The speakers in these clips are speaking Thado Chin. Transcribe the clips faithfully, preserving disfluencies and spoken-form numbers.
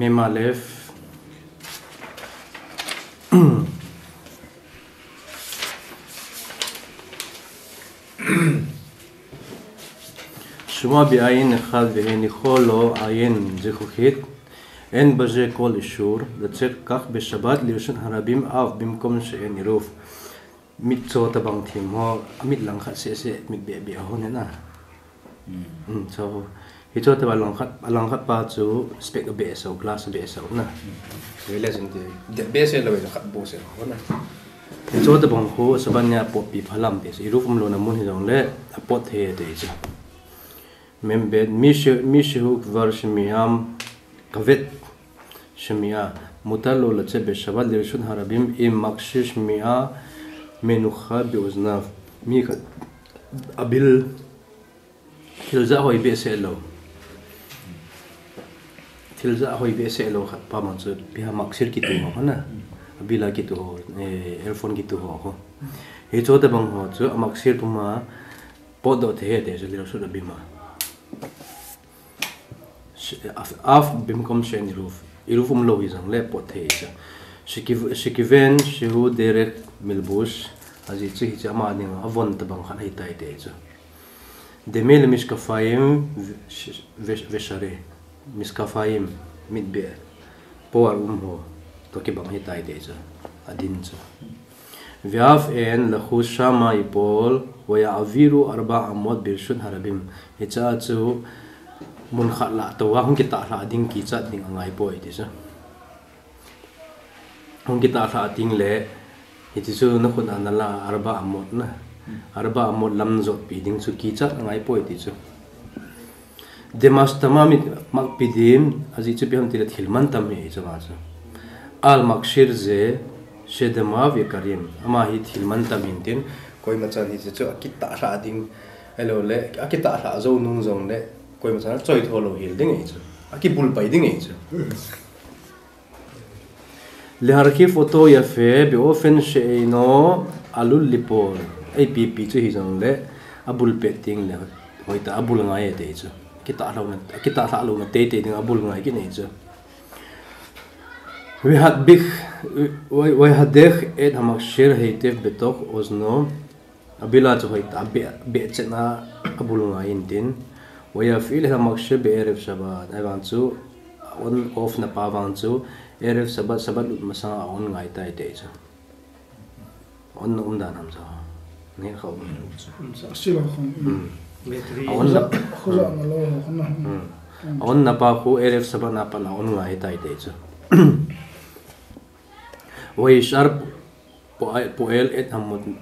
Mem Alef. שומע בעין אחת והניחו לו עין זכוכית, אין בזה כל איסור, לצאת כך בשבת לרשות הרבים אף במקום שאין עירוב. Mit cho tabang thim ho, a mit langkhat seh seh, mit beh beh ho ne na. Hmm, cho. Hi cho tabang langkhat, a langkhat pa chu spec a beh so, glass a beh so na. Vele sin ti, de beh seh lo, khat bo seh ho na. Hi cho tabang khu, Sabbath nia potpi phalam ti, i roof um lona mun hi jong le, a pot thei te chu. Mem ב', מי ש-, מי שהוא כבר שמיעה כבד שמיעה, מותר לו לצאת בשבת לרשות הרבים עם מכשיר שמיעה מנוחה באוזניו. Mi khat, a bil, thil ja hoi behseh lo. Thil ja hoi behseh lo khat pa mang chu, ipi ham, maksir kitu ho na. A bil a kitu ho, eh, earphone kitu ho ho. Hi cho tabang ho chu, a maksir puma, potdoh thei te chu, lirshut rabim a. אף במקום שאין עירוב. עירוב um lo hi jong le pot thei chu. שכיוון, שכיוון שהוא דרך מלבוש, ajeh chu hiche ama dinga, a von tabang khat ahi tai te chu. דמה למשקפיים ו-, ו-, ושרי. משקפיים, mit beh, power um ho, toh kibang ahi tai te chu. A din chu. ואף אין לחוש שמה יפול, ויעבירו ארבע אמות ברשות הרבים. Hiche a chu mun khat lah tou a hung kitah lhah ding, kichat ding angai poi ti chu. Hung kitah lhah ding le, hiche chu na khut a na la ארבע אמות na. ארבע אמות lam jotpi ding chu kichat angai poi ti chu. דמסתמא מקפידין, ajeh chu ipi ham ti le thil mantam hi chu ma chu. על מכשיר זה שדמיו יקרים. Ama hi thil mantam hin tin, koima chan hiche chu akitah lhah ding, ahilou le, akitah lhah jou nung jong le, koima chan achoi tho lou hel ding ahi chu. Akibul pai ding ahi chu. להרכיב אותו יפה באופן שאינו עלול ליפול. Ei pipi chu hi jong le, abul pet ding le, hoitah a abul ngai e te chu. Kitah lhah louna, kitah lhah louna teitei ding abul ngai kit nei chu. ויהדק, ויהדק את המכשיר היטב בתוך אוזנו. A bil a chu hoitah a beh, beh chet a abul ngai in tin. ויפעיל את המכשיר בערב שבת. Ahivang chu, on off na pa vang chu, ערב שבת, Sabbath lut masang a on ngai tai te chu. On na um dan ham chu. Nei kha um. Silo khong. Hmm. Battery. A on na, khoja, khoja na lo ho na. Hmm. A on na pa khu ערב שבת na pan a on ngai tai te chu. וישאר פועל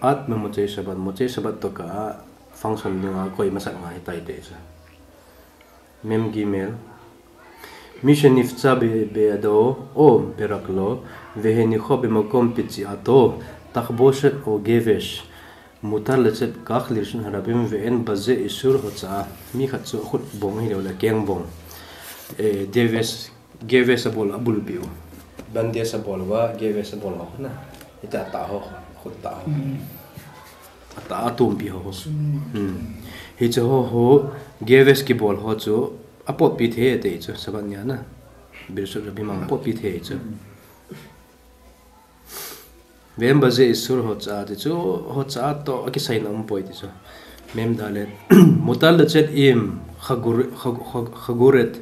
עד ממוצאי שבת, מוצאי שבת toh kah a function dinga koi masat ngai tai te chu. Mem gimel. מי שנפצע ב-, בידו או ברגלו והניחו במקום פציעתו תחבושת או גבס, מותר לצאת כך לרשות הרבים ואין בזה איסור הוצאה. Mi khat chu akhut bong hilou le keng bong. Eh, גבס Gvs abol, abulpi u. Bandage abol uva, gvs abol ho na. Hitia atah ho, khut tah ho. Hmm. Atah atumpi ho. Hmm. Hiche ho, ho, gvs kibol ho chu, apotpi thei te chu, Sabbath nia na. Birshut Rabim a potpi thei chu. Vemba je isur hocha ti chu, hocha toh akisaina umpoi ti chu. Mem dalet. מותר לצאת עם חגור-, חג-, חג-, חגורת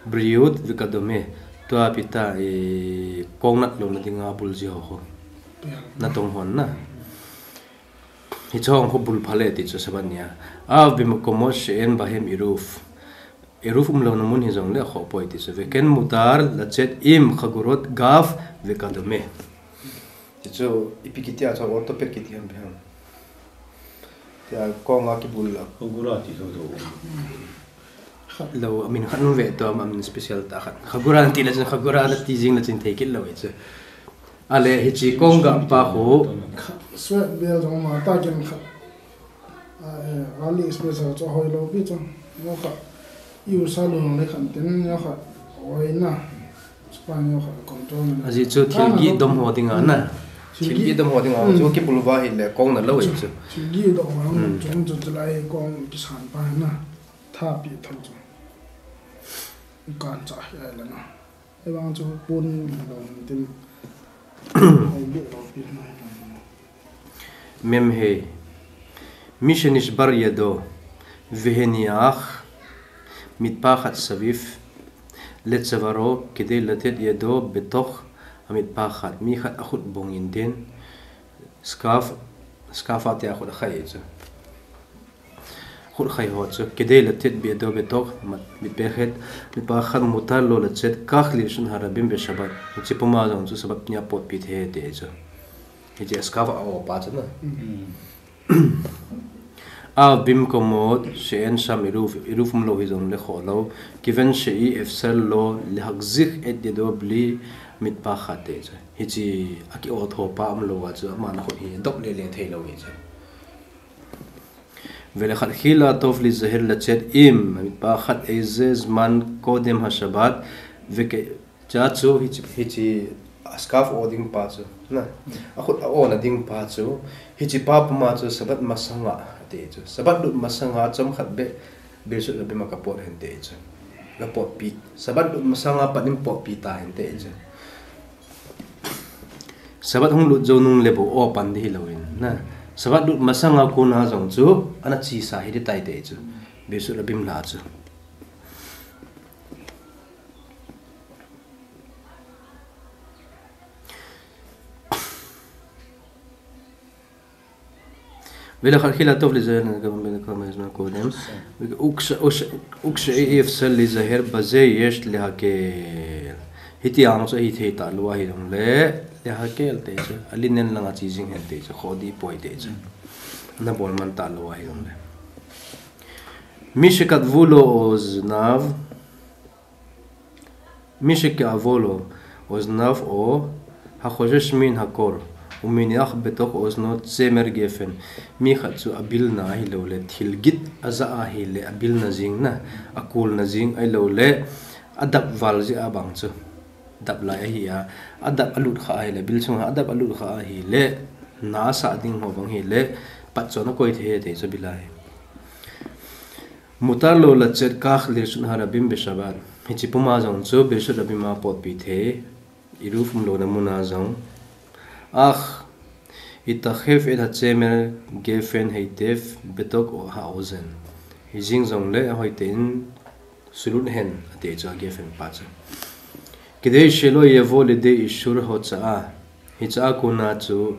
בריאות וכדומה. Tua pita, eh, kong nat louna dinga bul ji ho ho. Natong hon na. Hiche ho khu bul phale ti chu Sabbath nia. אף במקומות שאין בהם עירוב. Eruv umlouna mun hijongle akhoh poi ti chu. וכן מותר לצאת עם חגורות גב וכדומה. Ti chu, ipi kiti a chu orthoped kiti ham ipi ham. Tia kong a kibul a. Khagura ti chu chu. Lo, amin khat um ve to, amin special tah khat. Khagura nati le chun, khagura nati jing le chun thei kit lou e chu. Ale, hiche kong gah pa khu. Sweat bel jong ma ta ken khat. A, eh, Ali Express a chu hoi lou pi chu. Neo kha. Iu sa lung le khan tin neo kha. Hoi na. Chupa neo kha control na. Ajeh chu thil gih dom ho dinga na. Thil gih dom ho dinga chu kibul uva hile kong na lou e chu. Thil gih dom ho chu chu lai kong kisan pa na. Tha pi tho chu. Kan cha hi ai la na. Mem he. מי שנשבר ידו והניח מטפחת סביב לצווארו כדי לתת ידו בתוך המטפחת. Mi khat akhut bongin din. Scarf, scarf a te akhut akhai chu. Khut khai ho chu, כדי לתת ידו בתוך המטפחת, מטפחת, מותר לו לצאת כך לרשות הרבים בשבת. Hiche puma jong chu Sabbath nia potpi thei te chu. Hiche scarf a o pa chu na. אף במקומות שאין שם עירוב, עירוב umlou hijongle khoh lou, כיוון שאי אפשר לו להחזיק את ידו בלי מטפחת te chu. Hiche a ki o tho pa umlou a chu aman akhut hi dop lele thei lou hi chu. ולכתחילה טוב להיזהר לצאת עם מטפחת איזה זמן קודם השבת, וכ- Hiche chu, hiche, hiche, a scarf o ding pa chu, na. Akhut a ona ding pa chu, hiche pa puma chu Sabbath masanga, ati chu. Sabbath lut masanga chomkhat beh, ברשות רבים a kapot hen te chu. Kapotpi. Sabbath lut masanga pat in potpi ta hen te chu. Sabbath hung lut jou nung le bou o pan di hilou in, na. Sabbath lut masanga kona jong chu, ana chesa hi di tai te chu. ברשות רבים la chu. ולכתחילה טוב להיזהר גם בין כמה זמן קודם. וכש- וכש- וכשאי אפשר להיזהר בזה יש להקל. Hiti ang chu hithei talou ahi jongle, להקל te chu. A linen lang a che jing hen te chu. Khoh di poi te chu. Na bol man talou ahi jongle. מי שכאבו לו אוזניו מי שכאבו לו אוזניו או החושש מן הקור ומניח בתוך אוזנו צמר גפן. Mi khat chu abilna ahilou le, thil git aja ahile, abilna jing na, akulna jing ahilou le, adap val jeh a bang chu. Dap lai ahi a, adap alut kha ahile, bil chunga adap alut kha ahile, na asah ding ho bang hile, patchon akoi thei te chu bil ahi. מותר לו לצאת כך לרשות הרבים בשבת. Hiche puma jong chu ברשות רבים a potpi thei, עירוב umlouna muna jong. אך יתכף את הצמר גפן היטב בתוך האוזן. Hijeng jongle ahoitah in sulut hen, ati chu a גפן pa chu. כדי שלא יבוא לידי איסור הוצאה. Hiche a kona chu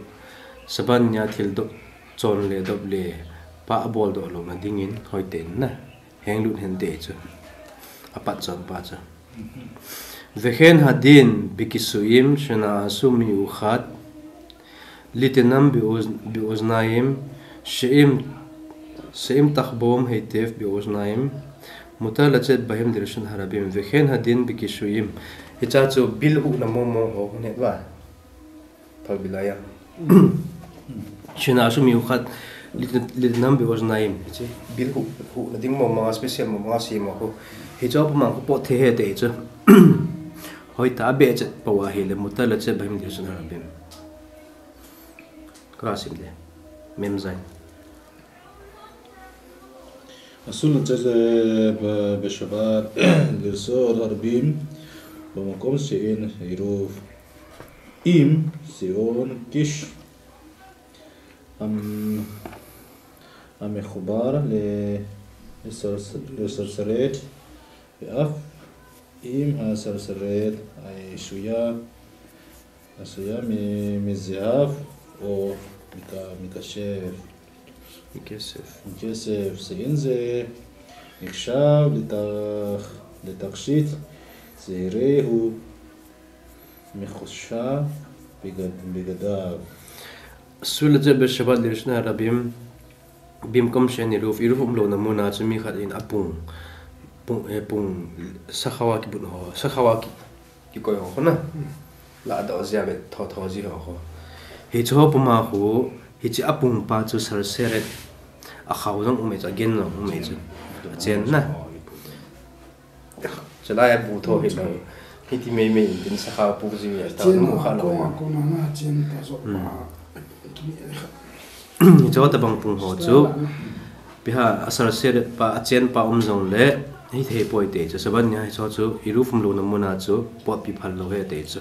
Sabbath nia thil dop chon le dop le pa abol doh louna dingin hoitah in na henglut hen te chu. Apatchon pa chu. וכן הדין בכיסויים שנעשו מיוחד ליתנם באוז- באוזניים שאם שאם תחבום היטב באוזניים מותר לצאת בהם לרשות הרבים וכן הדין בכיסויים. Hiche chu bil huhna mong mong ho, ne va. Thal bil a ya. שנעשו מיוחד ליתנם באוזניים. Hiche bil huh, huhna ding mong mong a special mong mong a sem ho. Hiche puma khu pot thei he te chu. Hoitah a beh chet pou ahile מותר לצאת בהם לרשות הרבים. Ka sim de. Mem zain. אסור לצאת ב- בשבת לרשות הרבים במקום שאין עירוב עם שעון כיס המ- המחובר ל- לסרס- לסרסרת ואף אם הסרסרת עשויה עשויה מ- מזהב או מכ- מכשף. מכסף. מכסף, שאין זה נחשב לתכשיט, זה הרי הוא מכוסה בגדיו. אסור לצאת בשבת לרשות הרבים במקום שאין עירוב, עירוב umlouna muna chu mi khat in apung, pung, eh, pung, sakhao a kibut ho, sakhao a ki- kikoi ho khu na. Ladoh jia ve tho tho ji ho khu. Hiche ho puma khu, hiche apung pa chu sarseret. Akhao jong um e chu, agen jong um e chu. Achen na. Chalai a bu tho hi lo. Hiti mei mei in tin sakhao pu ji ve ta nu kha lo. Ko na chen ta jo pa. Hiche ho tabang pung ho chu. Piha a sarseret pa, achen pa um jongle. Hithei poi ti chu, Shabania hi chu, Eruv umlouna muna chu, potpi phal lou ahi ti chu.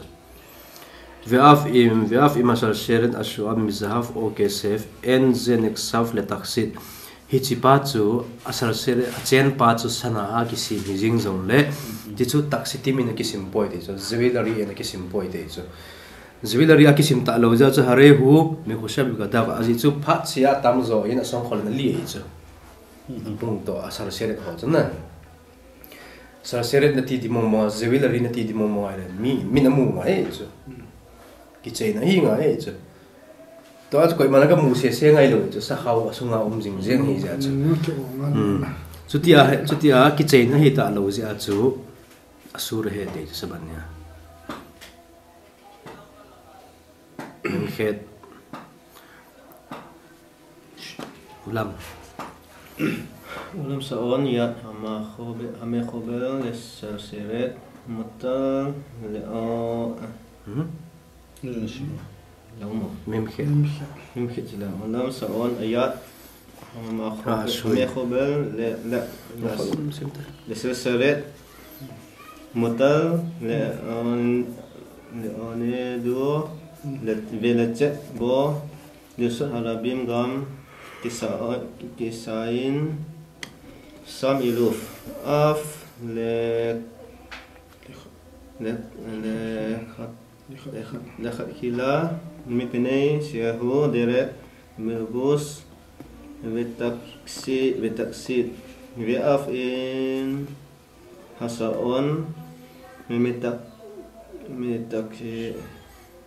Ve'av im, ve'av im hasarsheret ashu'am mizahav o kesef, en ze neksav le taksit. Hiche pa chu, hasarsheret, achen pa chu, sana a kisem hi jing jongle, ti chu taksitim in akisim poi ti chu, jewellery in akisim poi ti chu. Jewellery akisim talou jeh chu, harehu, mechushav bigadav, ajeh chu phat sia atam jo in asongkhol in ali ahi chu. Pung toh hasarsheret ho chu na. Hasarsheret nati di mong mong, jewellery nati di mong mong ahile, mi, min amu ngai chu. Kicheina hi ngai chu. Tua chu koiman aga mu sese ngai lou chu, sakhao asunga um jing jeng hi jeh chu. Chutia, chutia kicheina hi talou jeh chu, asur ahi ti chu Shabania. Mem het. Ulam. Ulam sa'on yad hamachobe-, hamechobel le hasarsheret mutar le o-, Hmm? Mem het. Mem het sila. Ulam sa'on yad hamacho-, hamechobel le, le, le hasarsheret mutar le on-, le onedu le velachet bo le sot harabim gam kisa-, kisain sam eruv av le, le, le khat, le khat, le khat khila mipnei shehu deret melbus vetaksi, vetaksit ve'av im hasa'on, mitak, mitak,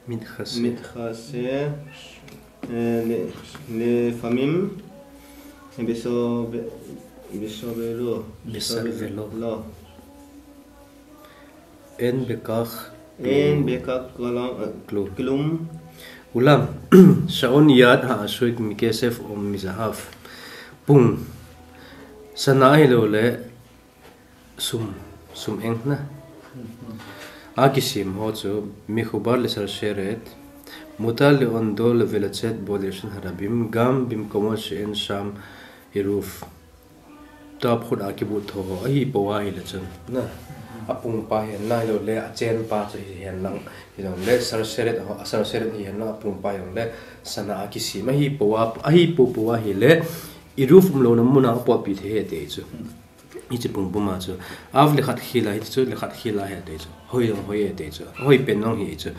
mitkhase, mitkhase, eh, le, lefamim, beso-, be-, beso velo, besar velo. Lo. En bekak, en bekak kolom, eh, klum. Klum. Ulam, sa'on yad ha'ashu'am mikesef o mizahav. Pung, sana ahilou le, sum, sum eng na. Akisem ho chu, mechubar le hasarsheret, mutar le onedu le velachet bo le sot harabim, gam bimkomo she'en sam eruv. Tua khut a kibut tho ho, ahipou ahile chun. Na, apung pa hihen lang ahilou le, achen pa chu hihen lang. Hijongle, hasarsheret ho, hasarsheret hihen lang, apung pa hijongle, sana a kisem, ahipou a, ahipou pou ahile, eruv umlouna muna apotpi thei ahi ti chu. Hiche pung puma chu. Av le khat khila, hiche chu le khat khila ahi ti chu. Hoi jong hoi ahi ti chu. Hoi pen jong hi chu.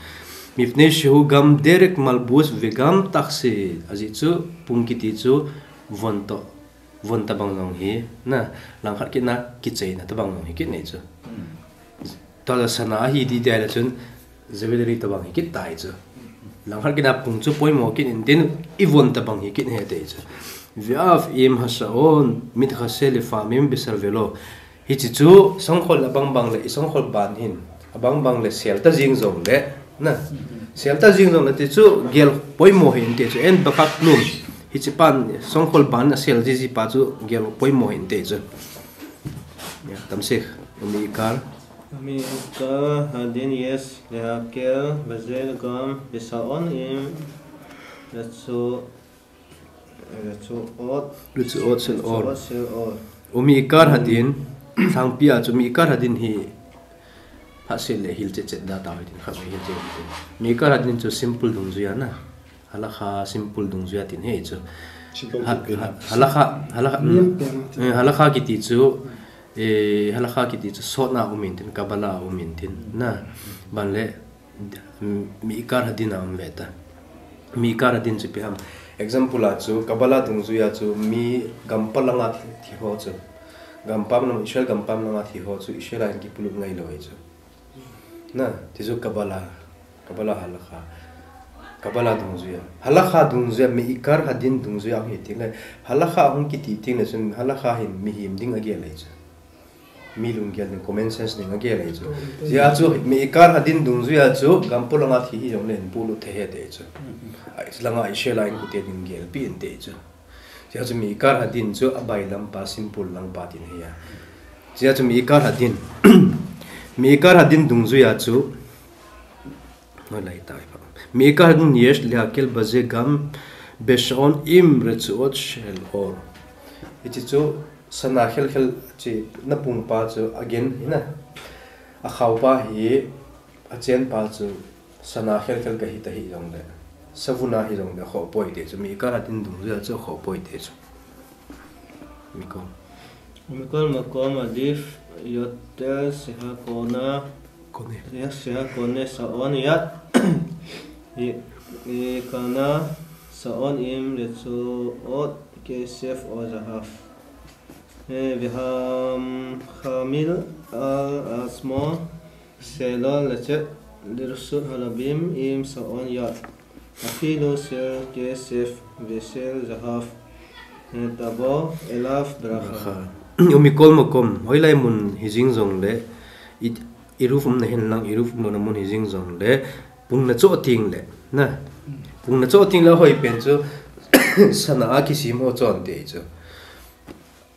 Mipnei shehu gam deret melbus vegam taksit. Ajeh chu pung kiti chu von toh. Von tabang jong hi. Na, langkhat kit na kicheina tabang jong hi kit nei chu. Tua la sana ahi di dia la chun. Jewellery tabang hi kit tai chu. Langkhat kit a pung chu poimo kit in tin, ivon tabang hi kit ahi ti chu. Ve'av im hasa'on, mitkhase lefamim besar velo. Hiche chu, songkhol abang bang le, isongkhol ban hin. Abang bang le sel ta jing jongle. Na. Sel ta jing jongle ti chu, gel poimo hi in ti chu. En bekak klum. Hiche pan, songkhol ban asel jiji pa chu, gel poimo hi in ti chu. Ya, tamsik. Umi'ikar. Umi'ikar hadin yesh lehakel baze gam besa'on im rechu-, rechuot, rechuot shel or. Rechuot shel or. Umi'ikar hadin, lhangpi a chu umi'ikar hadin hi phatseh le hilchet chet da tao hitin, khat le hilchet hitin. Umi'ikar hadin chu simple dungjuia na. Halakha simple dungjuia tin ahi chu. Simple ha-, dungjuia. Ha-, halakha, halakha, mm. Eh, halakha kiti chu, eh, halakha kiti chu sotna um in tin, Kabbalah um in tin, na, ban le, mm, mi'ikar hadin a um ve ta. Mi'ikar hadin chu ipi ham. Example a chu, Kabbalah dungjuia chu, mi gampam langa thi, thi ho chu. Gampam lang, Israel gampam langa thi ho chu, Israel a hin kipolut ngai lou ahi chu. Na, ti chu Kabbalah, Kabbalah halakha. Kabbalah dungjuia. Halakha dungjuia, mi'ikar hadin dungjuia hung hi teng le. Halakha hung kiti teng le chun halakha hin mihem ding agel ahi chu. Mi lunggel ding, common sense ding agel ahi chu. Jia chu mi'ikar hadin dungjuia chu, gampam langa thi hijongle hin polut thei ahi ti chu. Ai, langa Israel a hin kiti ding gelpi in ti chu. Jia chu mi'ikar hadin chu abailam pa, simple lang pa tin ahi a. Jia chu mi'ikar hadin. Mi'ikar hadin dungjuia chu. Noi lai ta ipa. Mi'ikar hadin yesh lehakel baze gam besa'on im rechuot shel or. Hiche chu Sana khelkhel chi na pung pa chu again hi na. A khau pa hi a chen pa chu sana khelkhel ka hi ta hi jong le. Savuna hi jong le kho poi te chu mi ka la tin dung ja chu kho poi te chu. Mikol. Mikol makom alif yoter seha kona. Kone. Seha kone saon yat. Kana saon im le chu ot kesef o zahaf. Veham khamil al asmo selol lechet lirsut halabim im saon yat. Afilu sel kesef vesel zahaf tabo elaf brakha. Umikol makom hoilai mun hijing jong le iruf umna hin lang iruf umna mun hijing jong le pungna cho ting le na pungna cho ting le hoi pen chu sana a kisim ho chon te chu.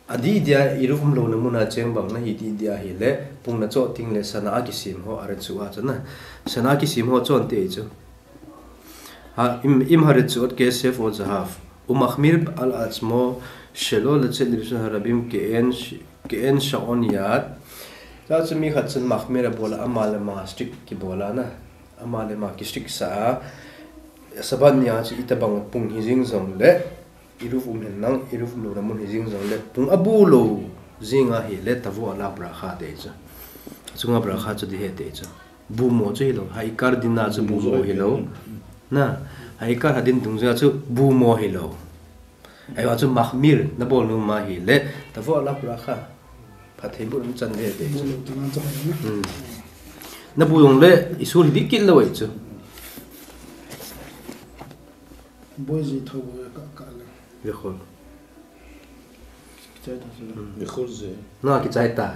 Adi dia iruf umlona muna cheng bang na hi ti dia hi le pungna cho ting le sana a kisim ho are chu a chu na sana a kisim ho chon te chu. Ha im im hare chu ot kesef o zahaf. Umakhmir al asmo shelo le chet libsun harabim ke en ke en shaon yat. Cha chu mi khat chun makhmir a bola ama le ma stick ki bola na. Ama le ma ki stick sa a. Saban nia chu itabang pung hijing jong le iruf um hin nang iruf umlona mun hijing jong le pung abu lo jing a hi le tavo ala brakha te chu. Chunga brakha chu di he te chu. Bu mo chu hi lo. Ha ikar din na chu bu mo hi lo. Na ha ikar ha din dung ja chu bu mo hi lo. Ai wa chu makhmir na bol nu ma hi le tavo ala brakha. Phathei bu chan ve te chu. Na bu jong le isul hi di kit lo ai chu. Boi ji tho bo ka ka le. Vekhol. Kichai ta se. Vekhol je. Na kichai ta.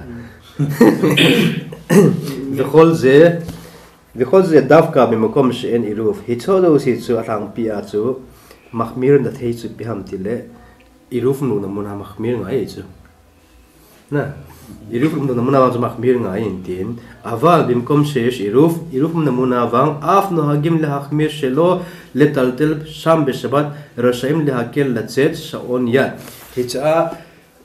Vekhol je. Vekhol je davka bimakom she'en iruf. Hi cho do si chu alhangpi a chu makhmir na thei chu pi ham ti le iruf nu na mun a makhmir ngai chu. Na iruf umna muna vang chu makhmir ngai in tin. Aval bimkom shesh iruf iruf umna muna vang af no hagim le hakhmir shelo le taltel sham be shabat rashaim le hakel la chet shaon yat. Hi cha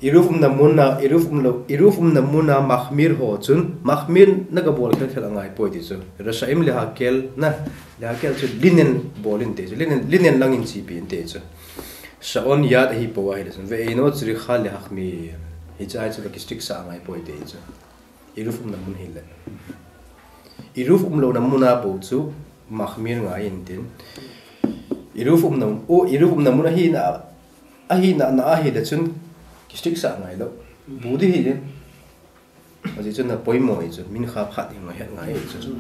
iruf umna muna iruf umlo iruf umna muna makhmir ho chun makhmir na ka bol khel khel angai poi ti chu. Rashaim le hakel na le hakel chu linen bol in te chu linen linen lang in chi pi in te chu. Shaon yat ahi po ahi le chun ve eino chri kha le hakhmir. Hi cha ai chu ka kistik sa ngai poi te chu. Iruf umna mun hi le. Iruf umlona muna po chu makhmir ngai in tin. Iruf umna o iruf umna mun ahi na ahi na na ahi le chun kistik sa ngai lo. Bu di hi le. Aji chu na poimo i chu min kha phat hi ngai het ngai chu.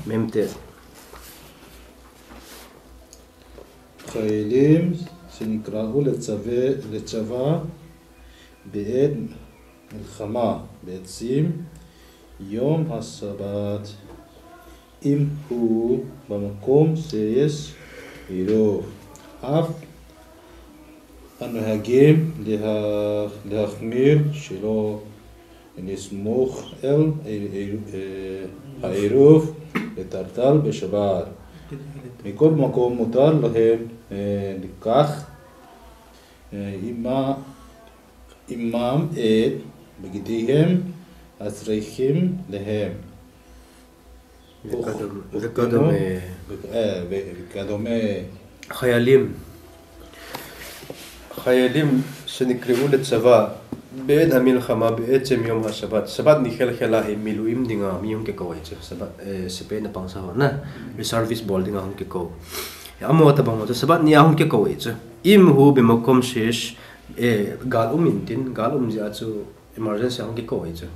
Mem te. Khailim sinikrahu le chave le chava be'ed milchama be'ed sim yom hasabat. Im hu bamakom seyes iru af anhagim lehakmir shelo nismukh el hairuf letartal beshabat. Mikol makom mutar lahem likach imam et begidihem asreikhim lehem. וכדומה. וכדומה. חיילים. חיילים שנקראו לצבא בעת המלחמה בעצם יום השבת. שבת ni khelkhel a hi miluim dinga mi hung kikou ahi chu. Shabbat, eh, sepai na pangsa ho na. Reservist bol dinga hung kikou. Amo tabang ho chu Shabbat ni a hung kikou ahi chu. Im hu bemakom shesh, eh, gal um in tin, gal um jeh a chu Emergency a hung kikou ahi chu.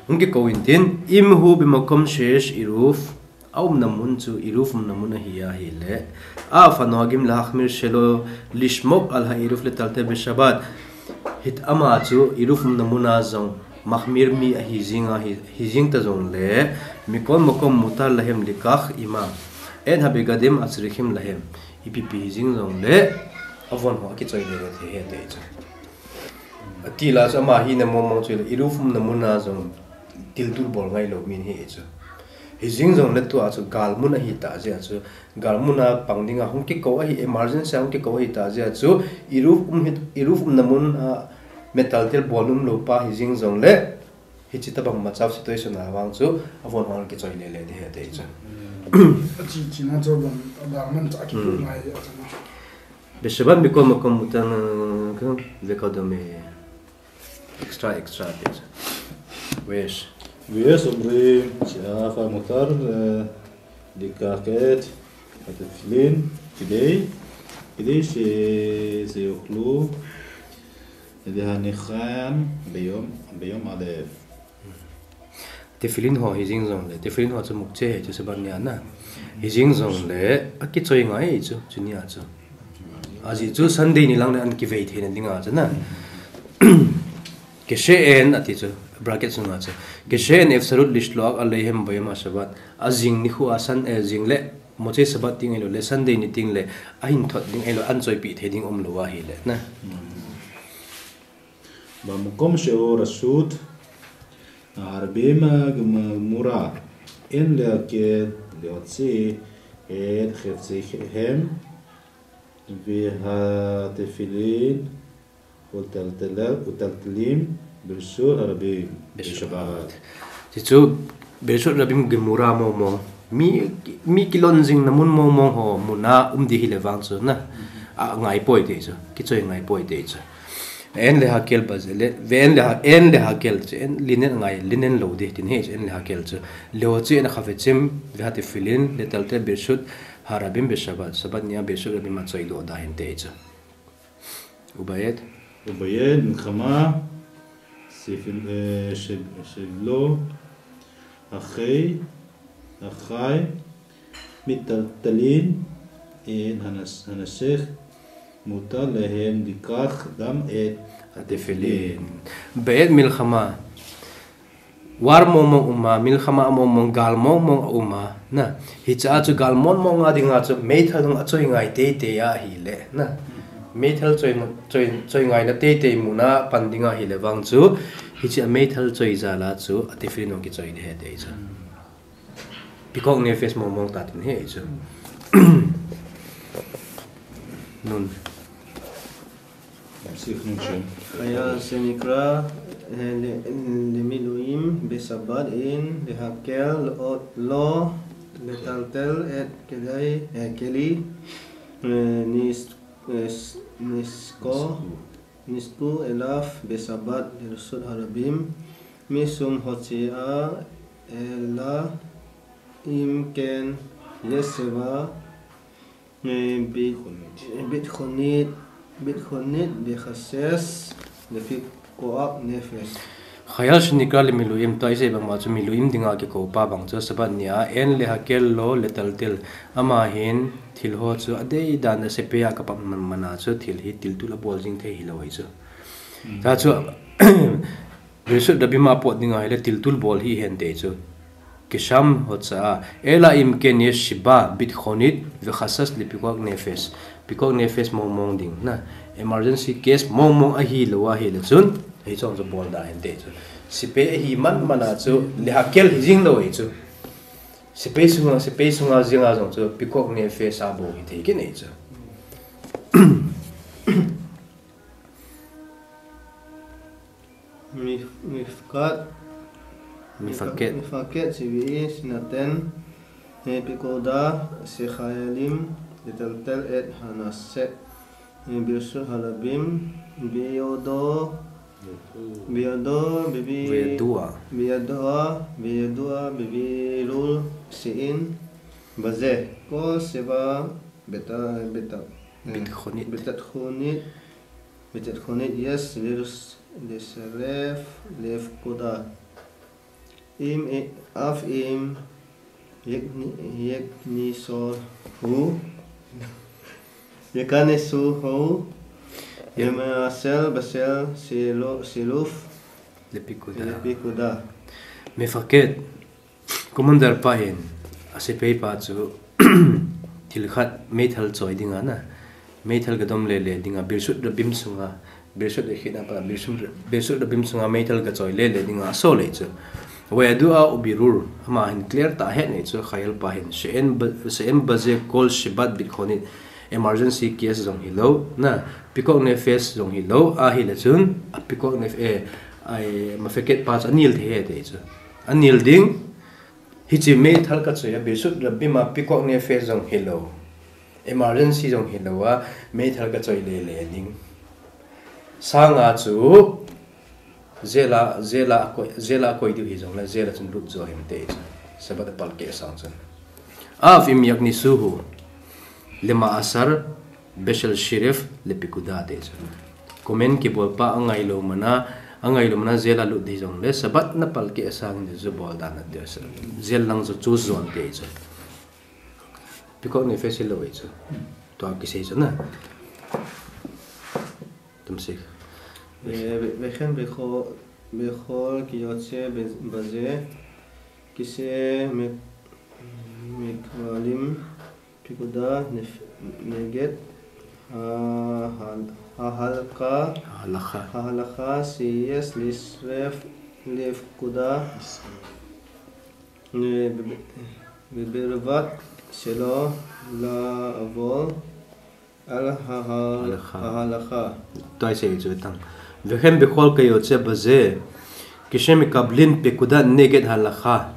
Hung kikou in tin, im hu bemakom shesh iruf, a umna mun chu iruf umna mun ahi ahile. Af anhagim lehakmir shelo lishmok al hairuf letaltel beshabat. Hit ama chu iruf umna muna jong makhmir mi ahi jing ahi, hi jing ta jongle, mikol makom mutar lahem likach imam et habegadim asrikhim lahem. Ipi pi hi jing jongle, avon ho akichoi le le thei he te chu. Ati la chu ama hina mong mong chu le, iruf umna muna jong tiltul bol ngai lou min hi chu. Hijing jongle tua chu galmun ahi ta jeh a chu, galmun a pang dinga hung kikou ahi, emergency a hung kikou ahi ta jeh a chu, Eruv um hi, Eruv umna mun a metal tel bol um lou pa hijing jongle, hiche tabang macha situation a vang chu, avon hung kichoi lele ding ahi ti chu. Achi, chi na chu bang, a galmun cha kipu ngai a chu na. Besabat mekol makom mutar, eh, vekadome. Extra, extra, ti chu. ויש. ויש אומרים שאף המותר, אה, לקחת את התפילין כדי, כדי ש-, שיוכלו להניחם ביום, ביום א'. Tefillin ho hijing jongle, tefillin ho chu mukche ahi chu Sabbath nia na. Hijing jongle, akichoi ngai ahi chu, chunia chu. Ajeh chu Sunday ni lang le an kivei theina dinga chu na. כשאין, ati chu, bracket sunga chu. כשאין אפשרות לשלוח אליהם ביום השבת. Ajing nikho a Sun-, eh, jing le, Mochei Sabbath ding ahilou le, Sunday ni ding le, ahin thot ding ahilou, ahin choipeh thei ding umlou ahile, na. במקום שהוא רשות הרבים גמורה, אין להקל להוציא את חפציהם והתפילין וטלטל-, וטלטלים ברשות הרבים בשבת. בשבת. Ti chu, ברשות הרבים גמורה mong mong. Mi, mi kilon jingna mun mong mong ho, mun a um ding hile vang chu na. A ngai poi ti chu. Kichoi ngai poi ti chu. ואין להקל בזה, ואין לה-, אין להקל, אין lenient ngai, lenient lou ding, tin hi, אין להקל chu. להוציא את החפצים והתפילין לטלטל ברשות הרבים בשבת. Sabbath nia ברשות הרבים a choi doh da hen ti chu. ובעת. ובעת מלחמה, סבל-, אה, ש-, סבלו, אחי, אחי, מטלטלין, אין הנס-, הנסך, מותר להם לקח גם את התפילין. בעת מלחמה. War mong mong a um a, מלחמה mong mong, gal mong mong a um a, na. Hiche a chu gal mong mong a dinga chu, meithal hung achoi ngai teitei ahile, na. Meithal choi, choi, choi ngaina teitei mun a pan ding ahile vang chu, hiche a meithal choi jal a chu, a tefillin hung kichoi ding ahi ti chu. פיקוח נפש mong mong ta tin ahi chu. Nun. חייל שנקרא, אה, ל-, למילואים בשבת אין להקל לו לטלטל את כלי, אה, כלי, אה, נס-, אה, ס-, נסקו, נסקו אליו בשבת לרשות הרבים, משום הוצאה, אלא אם כן יש סיבה ביטחונית, ביטחונית וחשש לפיקוח נפש. חייל שנקרא למילואים, tua isei bang ma chu מילואים dinga kikou pa bang chu Sabbath nia אין להקל לו לטלטל. Ama hin thil ho chu adei dan a sepai a kapat man man a chu thil hi tiltul abol jing thei hilou ahi chu. Hmm. Tua chu ברשות רבים a pot dinga hile tiltul bol hih hen ti chu. כשם הוצאה, אלא אם כן יש סיבה ביטחונית וחשש לפיקוח נפש. פיקוח נפש mong mong ding, na. Emergency case mong mong ahilou ahile chun, hiche chu bol da hen ti chu. Sepai ahi man man a chu, להקל hijing lou ahi chu. Sepai sunga, sepai sunga jing a jong chu, פיקוח נפש a bol hithei kit ahi chu. מפ-, מפקד. מפקד. מפקד צבאי שנותן, אה, פקודה שחיילים לטלטל את הנעשה, אה, ברשות הרבים, ביודעו, ביודעו, בבי-, וידוע. וידוע, וידוע בבירור שאין בזה כל סיבה בת-, בת-, ביטחונית. ביטחונית. ביטחונית יש לרס-, לסרב לפקודה. אם, אף אם יקנ-, יקנסוהו, יקנסוהו, י-, למעשה בשל סילו-, סילוף לפקודה. לפקודה. מפקד. Commander pa hin, a sepai pa chu, thil khat meithal choi dinga na, meithal gadom lele dinga, ברשות רבים sunga, ברשות ahi na pa, ברשות, ברשות רבים sunga meithal gachoi lele dinga, asol ahi chu. Wayadua ubiruh, ama hin clear tah ahet nei chu khayal pa hin. She'en ba-, she'en baze kol shebat bitchonit, emergency case jong hilou, na, pikuach nefesh jong hilou, ahile chun, a pikuach nef-, eh, ai, mafeket pa chu anil thei ahi ti chu. Anil ding, hiche meithal kachoi a, birshut rabim a pikuach nefesh jong hilou. Emergency jong hilou a, meithal kachoi lele ding. Sanga chu, jail a, jail a koi, jail a koi diu hijongle, jail a chun lut jo hinte chu. Sabbath a palkeh sang chun. Av im yaknisuhu, lema'asar, beshel sheref, lepikuda te chu. Comment kibol pa angailou mana, angailou mana jail a lut di jongle, Sabbath na palkeh sang di chu bol dan a ti chu. Jail lang chu choose jo hinte chu. Pikuach nefesh hilou chu. Tua kisei chu na. תמשיך. ו-, וכן בכל, בכל כיוצא בזה, כשמקבלים פקודה נפ-, נגד ההל-, ההלכה, ההלכה. ההלכה שיש לצרף לפקודה, ובלבד שלא לעבור על ההל-, ההלכה. ההלכה. Tua isei chu tang. וכן בכל כיוצא בזה, כשמקבלים פקודה נגד ההלכה.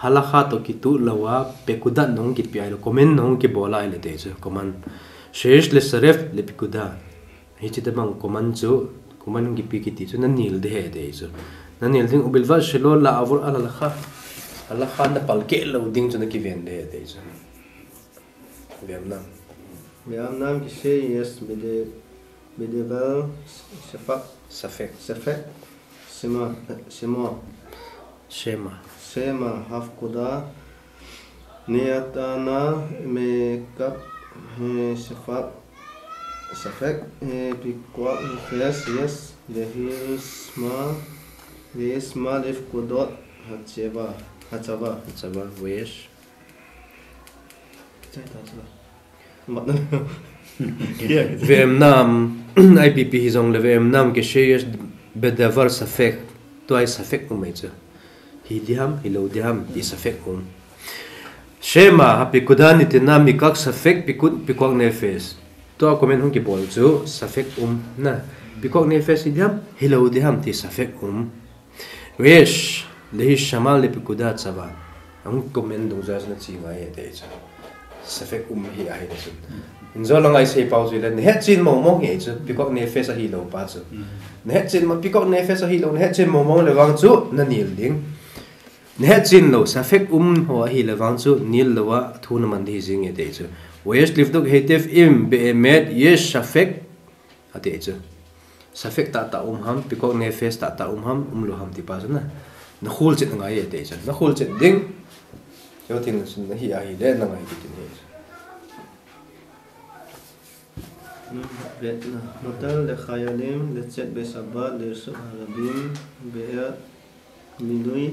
Halakha toh kitoh lou a, פקודה nahung kipe ahilou, command nahung kibol ahile ti chu, command. שיש לצרף לפקודה. Hiche tobang command chu, command kipe kiti chu, nanil ding ahi ti chu. Nanil ding, ובלבד שלא לעבור על ההלכה. Halakha na palkeh lou ding chu nakiven ding ahi ti chu. ואמנם. ואמנם כשיש בד-, בדבר ספק. ספק. ספק. שמא, שמא. שמא. שמא הפקודה ניתנה מכף, אה, ספק, ספק, אה, פיקוח נפש, יש להישמע, להישמע לפקודות הצבא, הצבא. הצבא, ויש. ואמנם, I P P hi jongle, ואמנם כשיש בדבר ספק, tua hi ספק um ahi chu. Hi diham, hilou diham, ti ספק um. שמא הפקודה ניתנה מכף ספק פיקוד, פיקוח נפש. Tua command hung kibol chu ספק um na. פיקוח נפש hi diham, hilou diham, ti ספק um. ויש להישמע לפקודת הצבא. Ahung command dungjuia chu nache ngai ahi ti chu. ספק um hi ahi ti chu. Injo langa isei pau chu le, nahet chen mong mong hi chu, פיקוח נפש ahilou pa chu. Nahet chen ma, פיקוח נפש ahilou, nahet chen mong mong le vang chu, nanil ding. Nahet chen lou, ספק um ho ahile vang chu, nil lou a, thu naman ding hi jing e ti chu. ויש לבדוק היטב אם באמת יש ספק, ati chu. ספק tahtah um ham, פיקוח נפש tahtah um ham, umlou ham ti pa chu na. Nakholchet ngai e ti chu. Nakholchet ding. Chuteng chun nahi ahile nangai ding ahi chu. מותר לחיילים לצאת בשבת לרשות הרבים בעת מילוי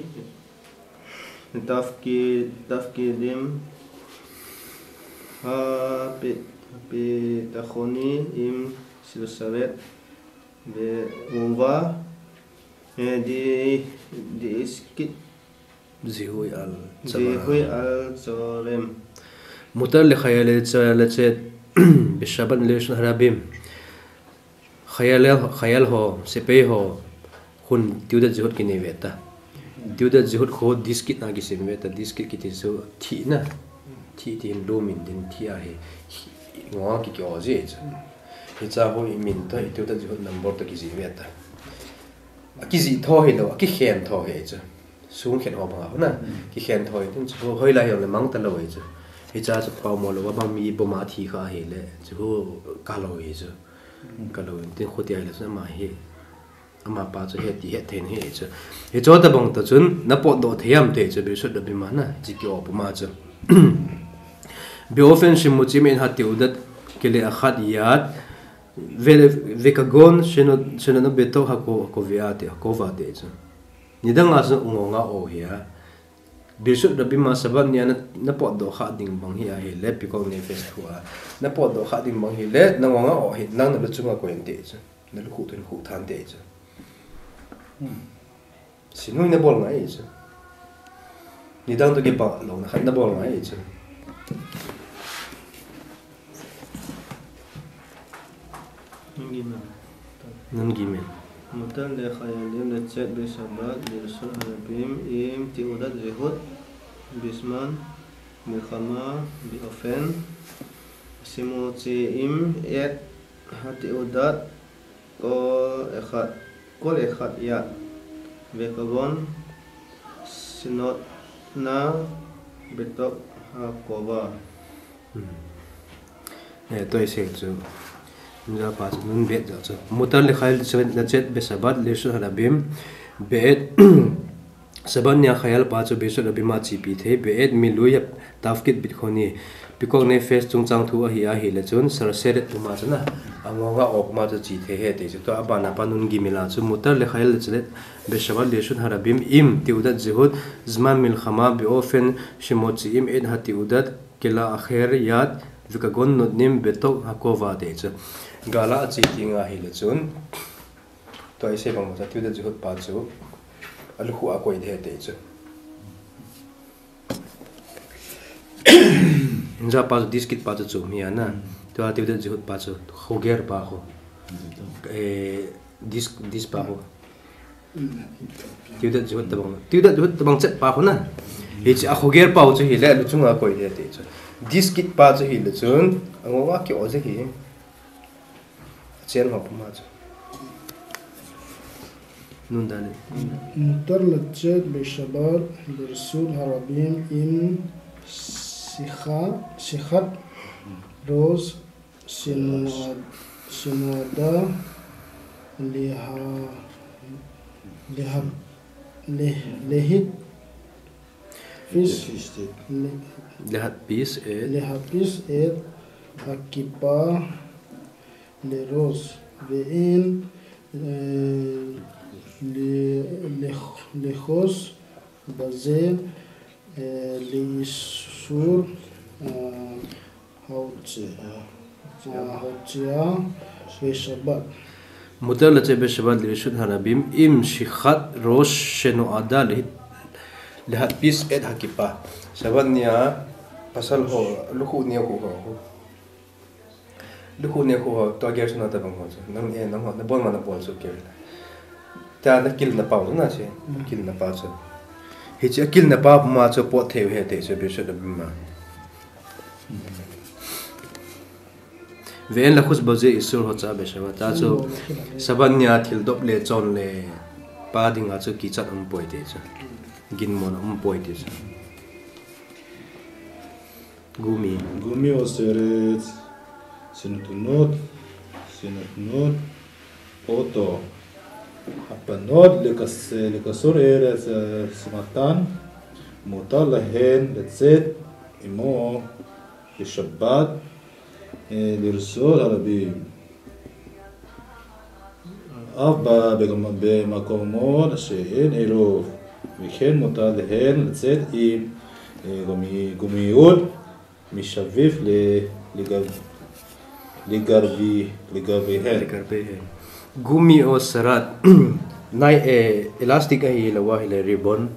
תפקיד, תפקידים הביטחוני אם לשרת בעובה, אה, ד-, דאיסקיט זיהוי על צווארם. זיהוי על צווארם. מותר לחייל לצ-, לצאת בשבת לרשות הרבים. חייל, חייל ho, sepai ho, khun תעודת זהות kinei ve ta. תעודת זהות khu דאיסקיט na kisem ve ta, דאיסקיט kiti chu thih na. Thih ti hin lum in din thih ahi. Ngong a ki, ki-o ji chu. Hiche ho imin toh, i תעודת זהות number toh kijih ve ta. Akijih tho hilou, akikhen tho hi chu. Sung khen ho banga na. Kikhen tho hi tin chu hoilai hijongle mang talou hi chu. Hiche chu pao mo lou a bang mi bomb a thi kha ahile. Chu ho kalou hi chu. Kalou in tin khuti ahile chu ama hi. Amapa chu heti het thei nahi chu. Hiche tobang toh chun napotdoh thei ham ti chu, ברשות רבים a na, hiche ki-o puma chu. באופן שמוצאים את התעודת כלאחר יד, ו-, וכגון שנ-, שנתנו בתוך הכו-, הכובע ti, הכובע ti chu. Nidanga chu ngong a o hi a. ברשות רבים a Sabbath nia na, napotdoh kha ding bang hi ahile, פיקוח נפש khu a. Napotdoh kha ding bang hile, nangong a o hi, nang naluchung a koi in ti chu. Nalukhuh tun khu than ti chu. Sinui nabol ngai chu. Nidang toh kibang louna khat nabol ngai chu. Nun gimel. Nun gimel. Mutar le Khayalim le Tzet be Shabbat, Lirshut Harabim, im, Teudat Zehut, Bizman, Milchama, Be'ofen, Shemotzeim, Et, HaTeudat, Kol Echad, Kol Echad Yad, Vekagon, Sinotna, Betok, HaKova. Hmm. Eh, tua isei chu. Nja pa chu nun bet ja chu. Mutar le Khayalim le Tzet be Shabbat, Lirshut Harabim, Be'et, Shabbat nia khayal pa chu Birshut Rabim a chepi thei, Be'et Milui Tafkid Bitchoni. Pikuach Nefesh chungchang thu ahi, ahile chun, Sharsheret puma chu na, angonga o puma chu che thei ahi ti chu. Tua abana pa nun gimel a chu, Mutar le Khayalim le Tzet be Shabbat, Lirshut Harabim, im, Teudat Zehut, Zman Milchama, Be'ofen, Shemotzeim, Et HaTeudat, Kol Echad Yad, Vekagon, Notnim, Betok, HaKova ti chu. Gal a che ti nga ahile chun. Tua isei bang chu, Teudat Zehut pa chu, alukhu a koi de ti chu. Nja pa chu, Diskit pa chu chu mi ana. Tua Teudat Zehut pa chu, Khoger pa khu. Eh, Dis, Dis pa khu. Teudat Zehut tabang. Teudat Zehut tabang Tzet pa khu na. Hiche a Khoger pa chu hile, alu chunga koi de ti chu. Diskit pa chu hile chun, angonga ki o je hi. Chen ho puma chu. Nun dan le. Mutar le Tzet be Shabbat, Lirshut Harabim, im, Sikha, Sikhat, Rosh, Shenua-, Shenuada, Leha-, Leha-, Le-, Lehit, Pis, Le-, Lehat Pis, eh. Lehat Pis, Et, HaKippa, Lerosh, Ve'en, eh, Le-, Le-, Lechos, Baze, eh, Leisur, eh, Hautzea, eh, Hautzea, be Shabbat. Mutar le Tzet be Shabbat, Lirshut Harabim, im, Sikhat, Rosh, Shenuada, Lehit, Lehat Pis, Et HaKippa. Shabbat nia, pasal ho, lukhu nia khu ho. Lukhu ne khu ho, tua ger chu na tabang ho chu. Nang, eh, nang ho, nabol ma nabol chu ger. Tua nakilna pa chu na che. Mm. Kilna pa chu. Hiche akilna pa puma chu pot thei u ahi ti chu Birshut Rabim a. Ve'en lachus baze isur hotzea be Shabbat. Tua chu Shabbat nia thil dop le chon le pa dinga chu kichat um poi ti chu. Ginmona um poi ti chu. Gumi. Gumi oseret, sinutnut, sinutnut, oto, hapanot, lekas-, lekasur eretz, eh, simatan, mutar lahen letzet imo, bishabbat, eh, lirshut harabim. Av ba-, begam-, bemakomot she'en eruv, וכן מותר להן לצאת עם, אה, גומי-, גומיות מסביב ל-, לגב-, לגרבי-, לגרביהן. לגרביהן. Gumi oseret, nai, eh, elastic ahilou ahile ribbon.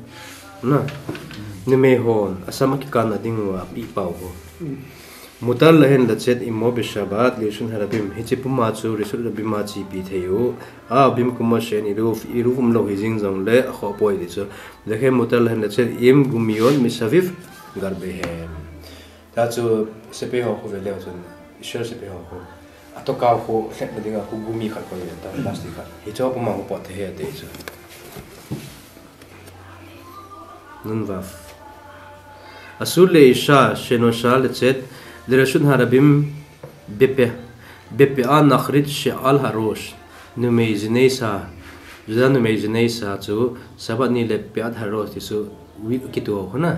Na. Numei hon, asam akikan nading uva, apeh pau ho. Mutar lahen letzet imo bishabbat lirshut harabim. Hiche puma chu rishut harabim a chepi thei u. Av bemkomot she'en eruv, eruv umlou hijing jongle akhoh poi ti chu. Veken mutar lahen letzet im gumiyot misaviv garbehem. Tua chu sepai ho khu veleu chun, Israel sepai ho khu. Atoka khu lhep nading a khu gumi khat koi ve ta, plastic khat. Hiche puma khu pot thei ahi ti chu. Nun vav. Asur leisha shenosha letzet lirshut harabim bepeh, bepeh a nachrit she'al harosh. Numei ji neisha, Juda numei ji neisha chu Shabbat ni le pe'at harosh ti chu wig kituh ho khu na.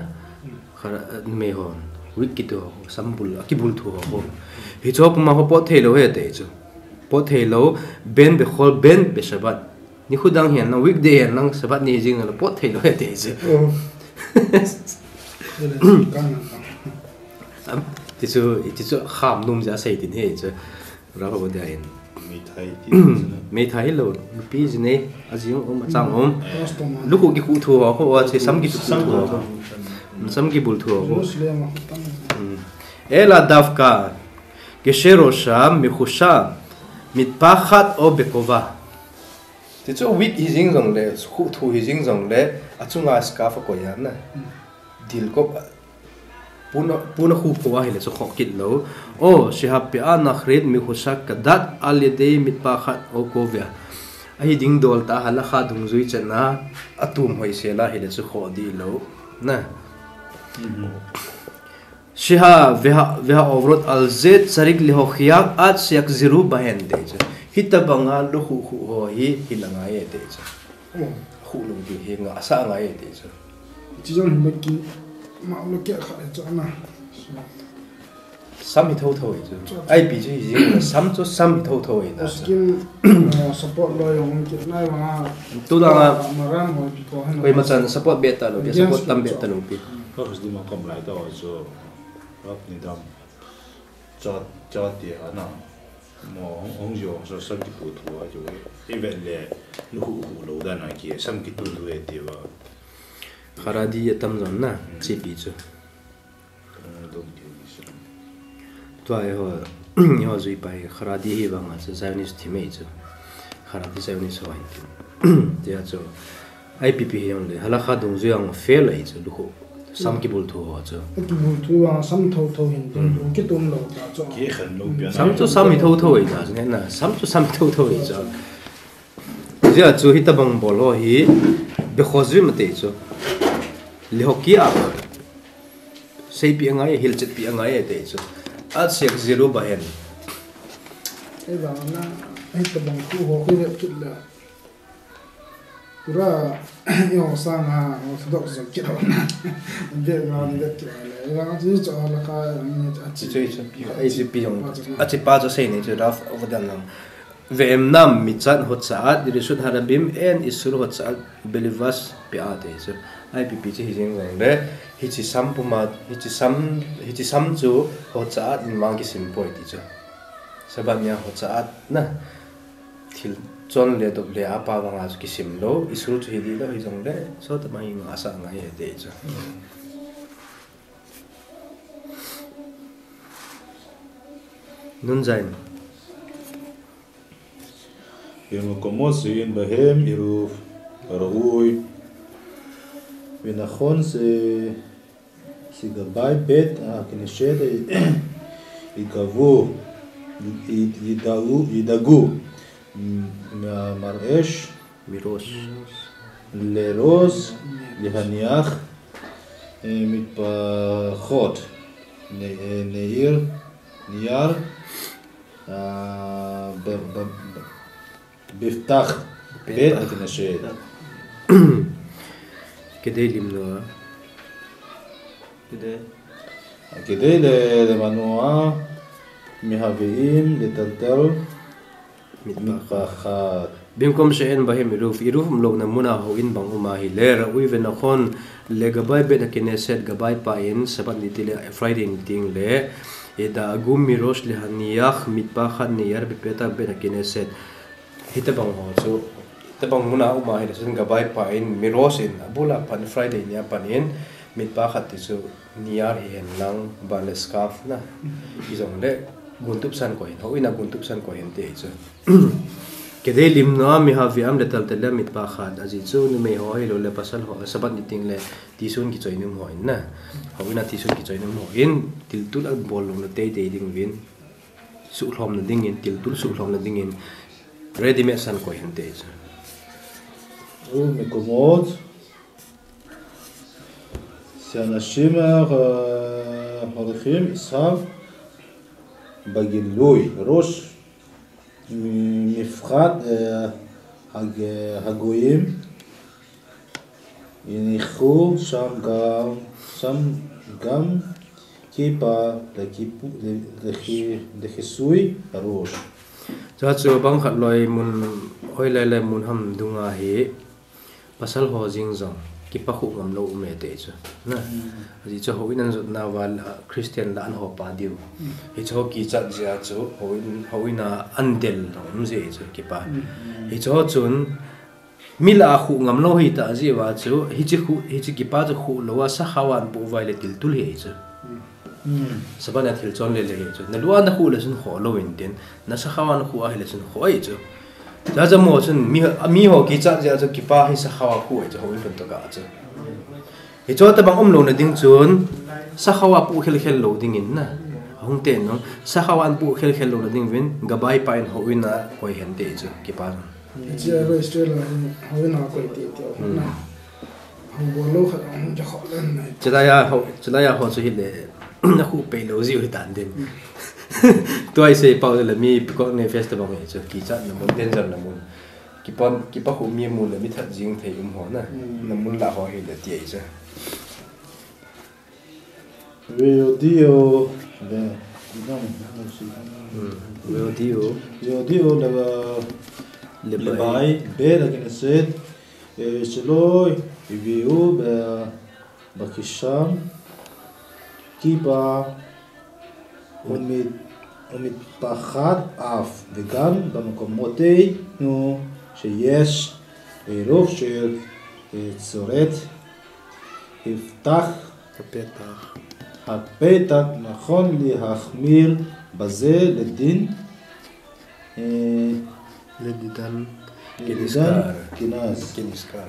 Khara, numei hon wig kituh ho, sambul, akibul thu ho khu. Hiche puma khu pot thei lou ahi ti chu. Pot thei lou, ben bechol ben beshabbat. Nikho dang hihen lang, weekday hihen lang, Shabbat ni jing lang pot thei lou ahi ti chu. Oh. Am, ti chu, ti chu kham nom jeh a sei tin ahi chu. Rav ho dia in. Meithai ti. Meithai hilou, nupi jinei, ajing um, achang um. Lukhuh kikhuh thu ho, ho, che sam kikhuh thu ho. Sam kibul thu ho. Jerusalem a tam. Ela davka, gesher rosha, mechusha, mitpachat o bekova. Tichu wig hijing jongle, khuh thu hijing jongle, achunga scarf akoi a na. Dilkop, puna, puna khu khu ahile chu khoh kit lou. O, shehapeah nachrit mechusha kadat al yedei mitpachat o kovea. Ahi ding dol tah a halakha dungjui chan a, atum hoisel ahile chu khoh dih lou. Na. Sheha veha, veha ovrot al ze tsarik lehochiach ad sheyachzeru bahen te chu. Hitabanga lukhuh khu ho hi hil angai e te chu. Khu lou ding hi ngah sa angai e te chu. Chi jong hin bek ki ma lo ke kha e chu na. Sam hi tho tho e chu. Ai pi chu hi jing sam chu sam hi tho tho e na. Skin support lo jong ki nai ma. Tu da nga. Maran ho pi ko han. Koima chan support beh talou pi, support tam beh talou pi. Ka khas di ma kom lai ta chu. Rap ni dam. Cha, cha ti a na. Mo hong, hong jo, so sam kitu tu a jo. I vet le, nu hu hu lo da na ki, sam kitu tu e ti va. Haredi atam jon na, chi pi chu. Tua eiho, eiho jui pai, Haredi hi vanga chu Zionist thi mai chu. Haredi Zionist ho hin tin. Tia chu. I P P hi jongle, halakha dungjui a fail ahi chu, lukhuh. Sam kibul thu ho chu. Kibul thu a sam tho tho hin, kitum lou ta chu. Sam chu sam hi tho tho ahi ta chu, na, sam chu sam hi tho tho ahi chu. Jia chu hitabang bol ho hi, be kho jui ma te chu. Lehochiach. Seipi angai, hilchetpi angai te chu. Ad sheyachzeru bahen. Ei vang na, hitabang khu ho khu vet kit le. Pura, eiho sanga, Orthodox jong kit ho na. Background vet kit le. Ei vang chu chu halakha, a chi. Chu, chu, chu. Ei chi pi jong. A chi pa chu sei ni chu Rav Ovadia Nam. Ve'enam mitzat hotza'at reshut harabim en isur hotza'at belivas pe'ah te chu. I P P chu hi jing jongle, hiche sam puma, hiche sam, hiche sam chu hotza'at in mang kisim poi ti chu. Sabbath nia hotza'at na. Thil chon le dop le a pa vanga chu kisim lou, isur chu hi dih lou hi jongle, sotama hi ngah sa angai e te chu. Nun zain. Yom komot she'en bahem iruv ra'ui. Venachon she, shegabai bet haknesset yigavu, yidagu, maresh. Mirosh. Lerosh, lehaniach, mitpachot, neir, niyar, beptach, bet haknesset. Kedei limno a. Kedei le, lemanoa, mehaveim, letaltel, mitpachat. Bimkom she'en bahem iruv, iruv umlouna muna houin bang uma hile, ra'ui venachon, legabai bet haknesset, gabai pa in, Sabbath ni tile, Friday ni tengle, yidagu mirosh lehaniach, mitpachat niyar beptach bet haknesset. Hitabang ho chu, hitabang muna uma hile, chun gabai pa in, mirosh in, abula pan Friday nia pan in, mitpachat ti chu, niyar hihen lang, bale scarf na. Hi jongle, guntup san koi hin, houin a guntup san koi hin ti chu. Kedei limno a mehaveim letaltel le mitpachat, ajeh chu numei ho hilou le pasal ho, Sabbath ni tengle, tisun kichoi nom hon na. Houin a tisun kichoi nom hon, tiltul abol louna teitei ding uvin. Suhlhomna dingin, tiltul suhlhomna dingin, ready made san koi hin te chu. Umekomot she'anashim holchim isav bagilui, rosh, mipachat hagoyim, inichu sham gam, sham gam kippa lekichisui harosh. Chua chu bang khat loi mun, hoilai lai mun ham dunga hi, pasal ho jing jong, kipa khuh ngam lou um e ti chu. Na. Ajeh chu houin an jot nauva Christian la an hopa diu. Hichu kichat jeh a chu houin, houin a an del lou um jeh chu kipa. Hichu chun mi la a khuh ngam lou hi ta jeh uva chu, hichi khuh, hichi kipa chu khuh lou a, sakhao a an puh uva ahile tiltul hi chu. Sabana thil chon le le hi chu. Na lu a na khuh le chun kho lou in tin, na sakhao a na khuh ahile chun kho hi chu. Cha cha mo chun mi, mi ho kichat jeh a chu kipa hi sakhao a khuh hi chu, houin lhun to ka chu. Hichu tabang um lou na ding chun, sakhao a puh khel khel lou ding in na. Hung te nung, sakhao a an puh khel khel lou na ding uvin, gabai pa in houin a koi hen ti chu, kipa. Hiche a register la hin, houin a koi ti ti na. Hung bol lou khat hung ja kho len nai. Chulai a ho, chulai a ho chu hile, na khuh pei lou jiu hi tan din. Tua i sei pau le mi Peacock Nail Fest tabang hi chu, kichat na mun, danger na mun. Kipa, kipa khuh mi mun le mi that jing thei um ho na. Na mun la ho hile ti ai chu. ויודיעו ל... ויודיעו ויודיעו ל... לבאי לבאי בית הכנסת, אה, שלא הביאו ב... בכיסם כיפה ומת... ומטפחת אף, וגם במקומותינו שיש עירוב של, אה, צורת הפתח הפתח. הפתח, נכון להחמיר בזה לדין, אה, לדידן לדידן כנזכר. כנזכר. כנזכר.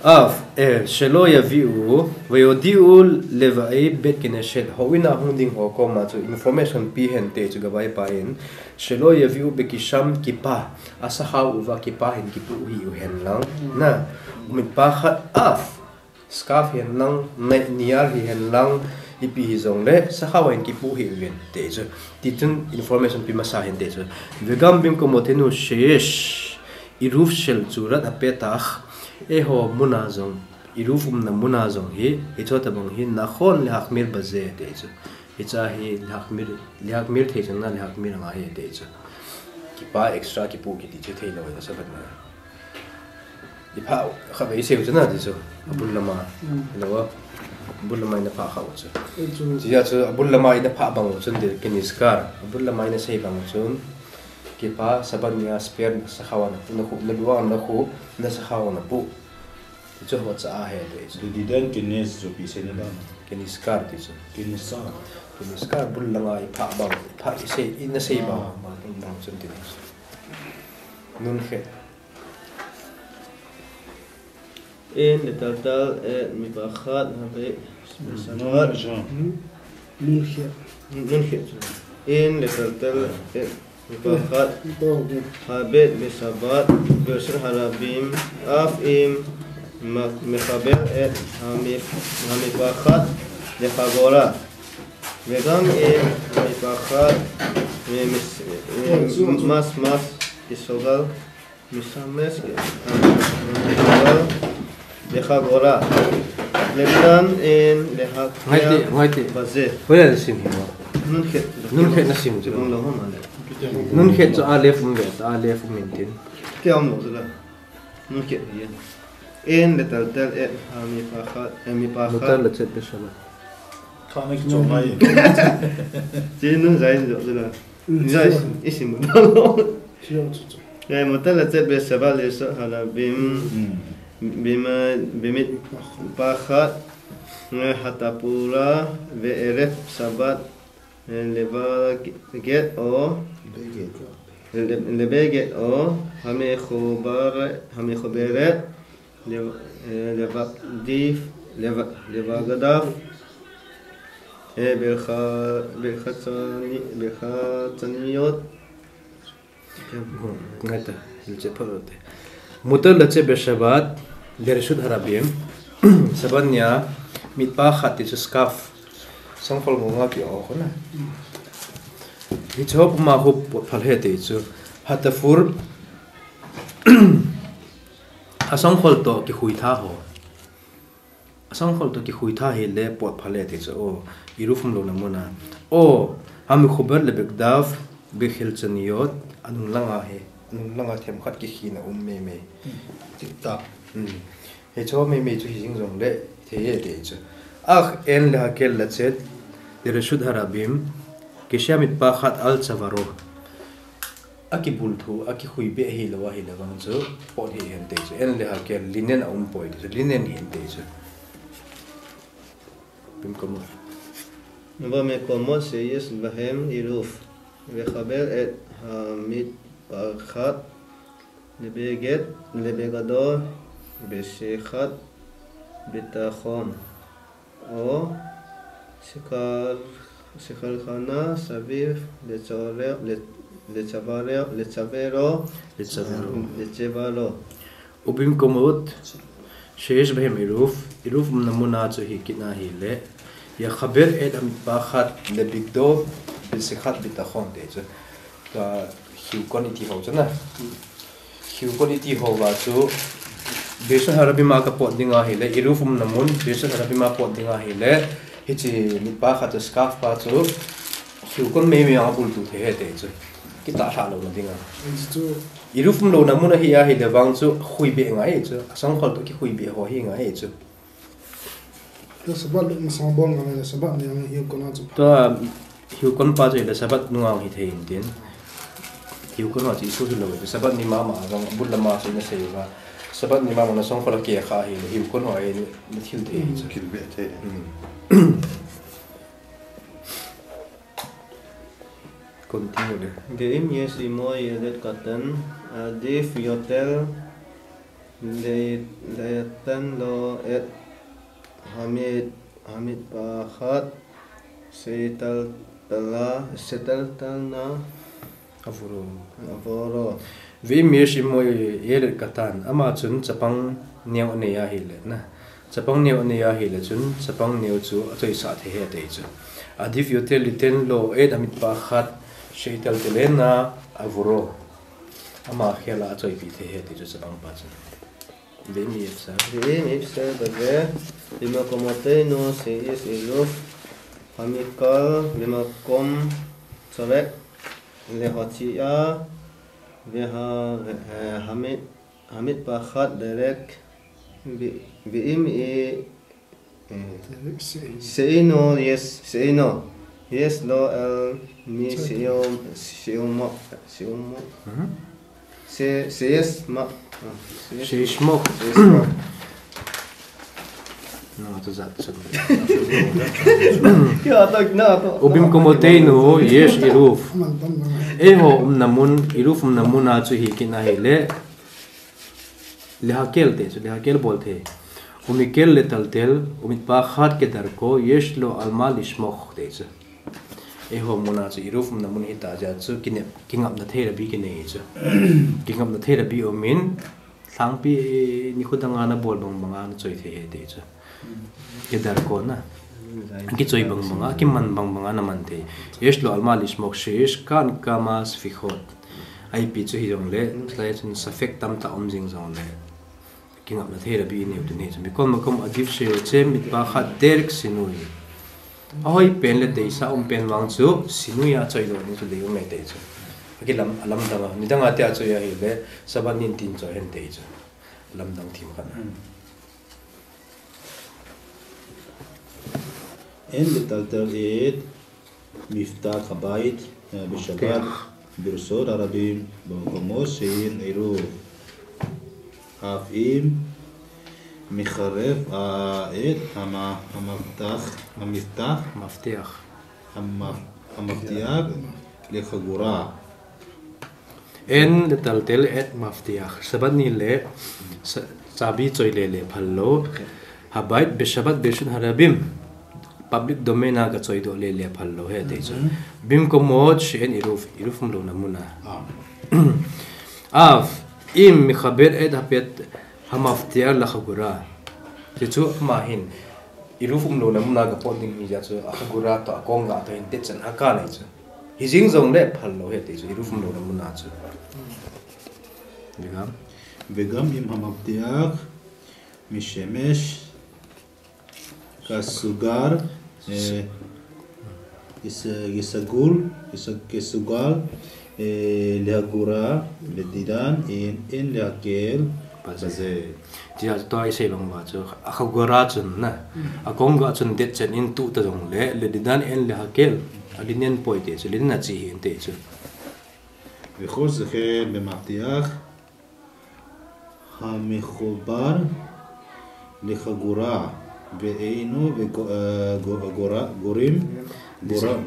אף, אה, שלא יביאו, ויודיעו לבאי בית כנסת, houin a hung ding ho koma chu information pe hen ti chu gabai pa in, שלא יביאו בכיסם כיפה, asakhao uva kipa hin kipuh hih u hen lang, na, ומטפחת אף, scarf hi hen lang, ni-, niar hi hen lang, ipi hi jong le, sakhao a hin kipuh hih uvin ti chu. Ti chun information pe masa hen ti chu. וגם במקומותינו שיש עירוב של צורת הפתח, eiho mun a jong, עירוב umna mun a jong hi, hichu tabang hi, נכון להחמיר בזה ti chu. Hicha hi להחמיר, להחמיר thei chun na, להחמיר angai ti chu. Kipa extra kipuh kiti chu thei lou na Sabbath na. I phah kha ve i sei u chu na ti chu. A bul lama. Mm. Hello. A bul lama i na phah kha u chu. Ei chu. Ti a chu a bul lama i na phah bang u chun ti כנזכר. A bul lama i na sei bang u chun. Kipa Sabbath ni a spare sakhao a na puh, na khuh, na lu a na khuh, na sakhao a na puh. Ti chu ho cha a he ti chu. Ti di dan כנז chu ipi sei na dan. כנזכר ti chu. כנזכר. כנזכר bul langa i phah bang, i phah i sei, i na sei bang, ah, bang, bang, bang chun ti chu. נ"ח. אין לטלטל את מטפחת הבית בשבת. נון שם. נון ח'. נון ח'. אין לטלטל את מטפחת הבית בשבת ברשות הרבים, אף אם מ-, מחבר את המ-, המטפחת לחגורה, וגם אם המטפחת מס-, מס-, מסוגל משמש לחגורה, למען אין להקל בזה. Ngaiti, ngaiti. Hoiya na sim hi mo? נון ח'. נון ח' na sim chu. Ngon lo ho ma le. נון ח' chu אלף um ve, אלף um in tin. Kei um lo chu la. נון ח' hi. אין לטלטל את המטפחת, המטפחת. מותר לצאת בשבת. Kha na kichom mai. Chi nun zai lo chu la. Zai, i sim lo. Sure, chu, chu. 예, מותר לצאת בשבת לרשות הרבים, 음. במ-, במטפחת התפורה, וערב שבת לבגד או, לבגד או המחובר-, המחוברת לב-, לבגדיו, לב-, לבגדיו, ברח-, ברחצני-, ברחצניות. Ngaita, hilche phalo te. מותר לצאת בשבת לרשות הרבים. Sabbath nia, mitpachat ti chu scarf. Songkhol mo nga ki o ko na. Hichu ho puma ho pot phal he ti chu. התפור. Asongkhol to kikhui tha ho. Asongkhol to kikhui tha hile pot phal e ti chu, o, עירוב um lona mun a. או המחוברת לבגדיו ברחצניות, anung langa hi, anung langa themkhat kikhina um mei mei. Tik tak. Hmm. Hicho meimei chu hijing jongle, thei e ti chu. Ach en lehakel lachet, lirashut harabim, kishem mitpachat al tsavaro. Akibul thu, akikhui be hilou ahile vang chu, pot hihen ti chu. En lehakel, linen aumpoi ti chu, linen hihen ti chu. Bimkomot. Bimkomot sheyesh behem iruf. Vechaber et hamitpachat. Lebeget, lebegado, beshechat, bitachon. O, shekar, shekarchana, saviv, lechoreo, le, lechavareo, lechavero, lechavero. Lechavero. Ubimkomot, sheyesh behem iruf, iruf umna muna chu hikit ahile. Yachaber et hamitpachat, lebigdo, beshechat, bitachon ti chu. Ka hiukon iti ho chu na. Hiukon iti ho va chu. Beshut harabim a kapot ding ahile, iruf umna mun, beshut harabim a pot ding ahile. Hiche mitpachat chu scarf pa chu. Hiukon meimei a bultu thei e ti chu. Kitah lha louna dinga. Iruf umlouna mun ahi ahile vang chu khui be ngai chu. Asangkhol toh kikhui be ho hi ngai chu. Sabbath le masang bol ngai le Sabbath ni ang hiukon a chu. Tua hiukon pa chu le Sabbath nunga hi thei in tin. Hiukon a chu isu hilou. Sabbath ni mama vang bul lama chu na sei va. Sabbath ni mama na sangkhol a kikha hi hiukon ho hi na thil thei chu. Thil be thei. Continue le. Ve'im yesh imo yeled katan, adif yoter le, leiten lo et hamit, hamitpachat, shetaltala, shetaltalna. Avoro. Avoro. Ve'im yesh imo yeled katan, ama chun chapang neo anei ahile na. Chapang neo anei ahile chun, chapang neo chu achoisah thei e ti chu. Adif yoter liten lo et hamitpachat shetaltalna avoro. Ama khel a achoipi thei e ti chu chapang pa chun. Ve'im efshar. Ve'im efshar bave, bimkomoteinu sheyesh iruf, hamikal, bimkom tzorek, lehotzia, veha, eh, hamit, hamitpachat derek, ve, ve'im i, eh, she'eino yesh, she'eino yesh lo el mi she'eo, she'eo mo, she'eo mo. She, sheyesh ma, ah, sheyesh, sheyesh mo. Sheyesh mo. No, to zat. Ubimkomoteinu yesh iruf. Eiho umna mun, iruf umna muna chu hikit ahile. Lehakel ti chu, lehakel bol thei. Umikel letaltel, umitpachat kedarko, yesh lo al ma lishmokh ti chu. Eiho muna chu iruf umna mun hita jeh chu kinep, kingapna thei rabi kinei chu. Kingapna thei rabi umin, lhangpi nikho danga nabol bang banga nachoi thei e ti chu. Kedarko na. Kichoi bang banga, kiman bang banga naman thei. Yesh lo al ma lishmokh sheyesh kan kama sfikhot. Ipi chu hijongle, lai chun safek tamtah um jing jongle. Kingapna thei rabi inei u tin hi chu. Mikol makom adif sheyotse mitpachat derek sinui. Ahoi pen le deisah um pen vang chu sinui a choidoh ding chu dei um e ti chu. Akilam, alamdang a, nidang a tia choi ahile, Sabbath nin tin choi hen ti chu. Lamdang thim khat na. En letaltel et miftah habait, eh, beshabbat, bershot harabim, bimkomot she'ein iruf. Av im mekharev et hama-, hamaftah, hamiftah, maftiach. Hamaf-, hamaftiach lechagura. En letaltel et maftiach. Sabbath ni le sa-, chabi choi le le phal lou. Habait beshabbat bershut harabim. Public domain a kachoi doh le le phal lou he ti chu. Bimkomot she'ein iruf, iruf umlouna mun a. Av im mekhaber et habait hamaftiach lechagura. Ti chu ama hin iruf umlouna mun a kapot ding hi jeh chu achagura toh akong ga toh hin techan akanei chu. Hijing jongle phal lou he ti chu, iruf umlouna mun a chu. Vegam. Vegam im hamaftiach mishemesh kasugar, eh, is-, kisagul, kisa-, kisugar, eh, lechagura, ledidan, in, in lehakel, Baze. Tia tua isei bang uva chu, a khagura chun na. A konga chun detchen in tu ta jongle, ledidan en lehakel, a linen poi te chu, linen a chi hin te chu. וכל שכן במפתח המחובר לחגורה, ואינו וגו-, אה, גו-, גורע-, גורם, גורע-,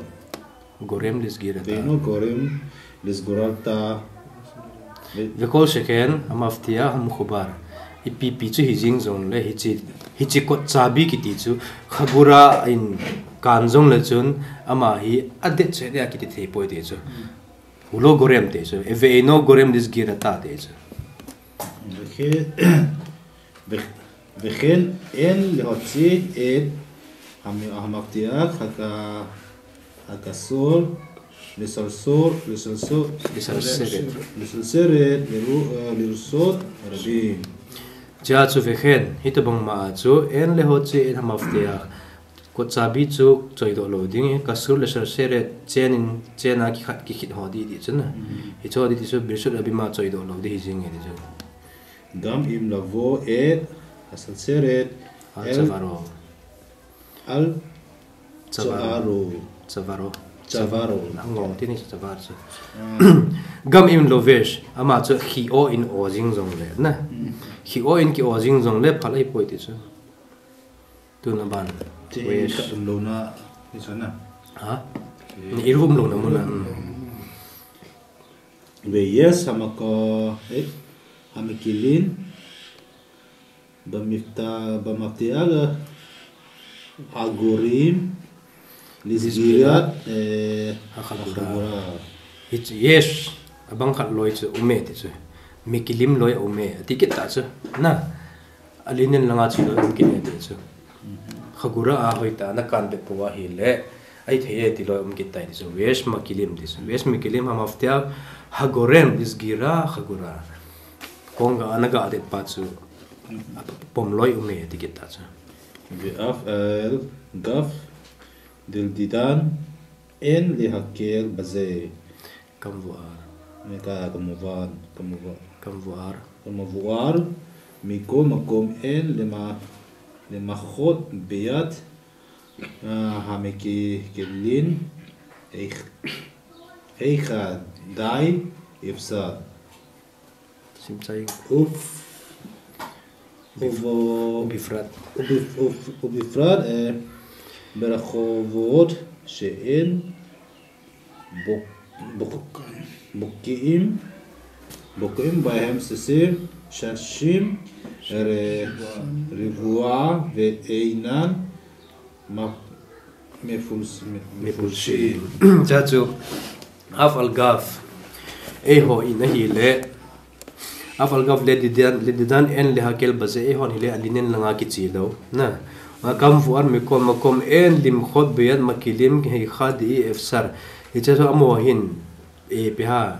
גורם לסגירתה. ואינו גורם לסגורתה. וכל שכן המפתח המחובר. Ipi pi chu hijing jongle, hiche, hiche kot chabi kiti chu, khagura in kan jongle chun, ama hi a detchen a kiti thei poi te chu. הוא לא גורם te chu, ואינו גורם לסגירתה te chu. וכן, וכ-, וכן אין להוציא את המ-, המפתח הכ-, הכסור לסרסור, לסרסור, לשרשרת. לשרשרת לרו-, לרשות הרבים. Chea chu וכן, hitobang ma a chu, אין להוציא את המפתח, kot chabi chu choidoh lou ding, קשור לשרשרת, chen in, chen a kikhat, kikhit ho ding ti chu na. Mm. Hiche ho ding ti chu ברשות רבים a choidoh lou ding hijing e ti chu. גם אם לבוא את השרשרת על צווארו. על צווארו. צווארו. צווארו. צווארו. Angong teni chu צוואר chu. גם אם לובש, ama chu khi o in o jing jongle na. Mm. Khi o in ki o jing jongle phal ahi poi ti chu. Tun aban. Chi ves. Khat um louna, ni chu na. Ha? Ni irum louna mun a. ויש המקו-, אה, המקלין במפת-, במפתח הגורם לסגירת, אה, החגורה. החגורה. Hiche, יש, abang khat loi chu um e ti chu. מקילים loi um e, ati kit ta chu. Na. A linen langa chi loi um kit e ti chu. חגורה a hoitah a na kan bep pou ahile, ahi thei e ti loi um kit tai ti chu. ויש מקלים ti chu. ויש מקלים המפתח הגורם לסגירת החגורה. Konga a na ga det pa chu. Pom loi um e ti kit ta chu. ואף על גב דלדידן אין להקל בזה. כמבואר. כ-, כמובן, כמובן. כמבואר. כמבואר, מכל מקום אין למ-, למחות ביד, אה, המקלין, היכ-, היכא דאי אפשר. sim chai. וב-, ובפרט. ובפ-, וב-, ובפרט, אה, ברחובות שאין בוק-, בוק-, בוקעים, בוקעים בהם סוסים, ששים ר-, ריבוע ואינן מ-, מפולס-, מ-, מפולשים. Chea chu, אף על גב. Eiho in ahile, אף על גב דלדידן, דלדידן אין להקל בזה, eihon hile a linen langa kichi lou. Na. כמבואר מכל מקום אין למחות ביד מקלין היכא דאי אפשר. Hiche chu amaho hin, eh, ipi ham,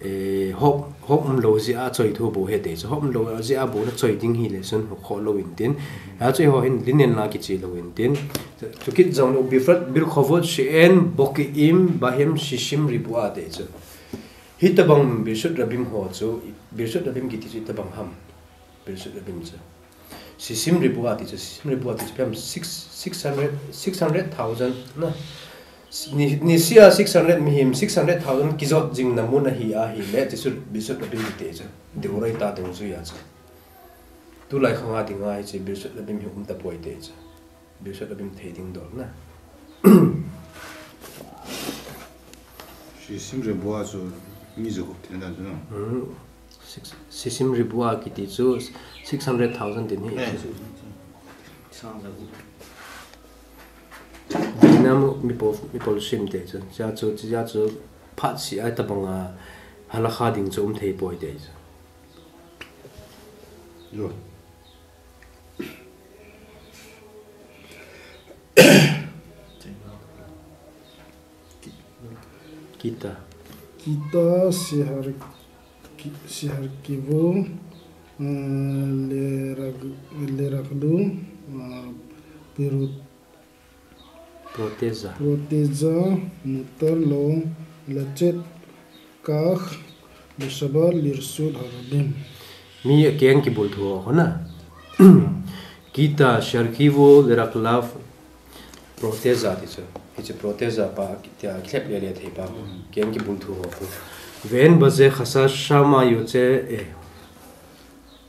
eh, hop, hop um lou jeh a choi thou bou ahi ti chu. Hop um lou jeh a bou na choi ding hile chun hop khoh lou intin. Hiche ho hin linen langa kichi lou intin. Chukit jong le ובפרט ברחובות שאין בוקעים בהם ששים ריבוע ti chu. Hitobang ברשות רבים ho chu, ברשות רבים kiti chu hitobang ham. ברשות רבים chu. ששים ריבוע ti chu, ששים ריבוע ti chu, ipi ham six, six hundred, six hundred thousand na. Ni, niseh a six hundred mihem, six hundred thousand kijot jing na mun ahi ahile, ti chu ברשות רבים kiti chu. De'oraita dungjui a chu. Tulai khanga dinga hiche ברשות רבים hi um tapoi ti chu. ברשות רבים thei ding dol na. ששים ריבוע chu mi jagup ti dan chu na. Hmm. Six, ששים ריבוע kiti chu six hundred thousand ti hi. Eh, six hundred. Veina mipol, mipolsim ti chu. Chea chu, chea chu phat seh a tabang a halakha ding chu um thei poi ti chu. Yo. Kita. Kita sihar ki-, sihar kivu, eh, lerak-, leraklu, eh, pirut. Proteza. Proteza, mutar lo, lachet, kah, לשבת לרשות הרבים. Mi akeng kibulthu ho, ho na. Kita sharkivo lerak lav proteza ti chu. Hiche proteza pa tia kilep le le thei pa. Keng kibulthu ho. Ven baze khasa shama yoche e.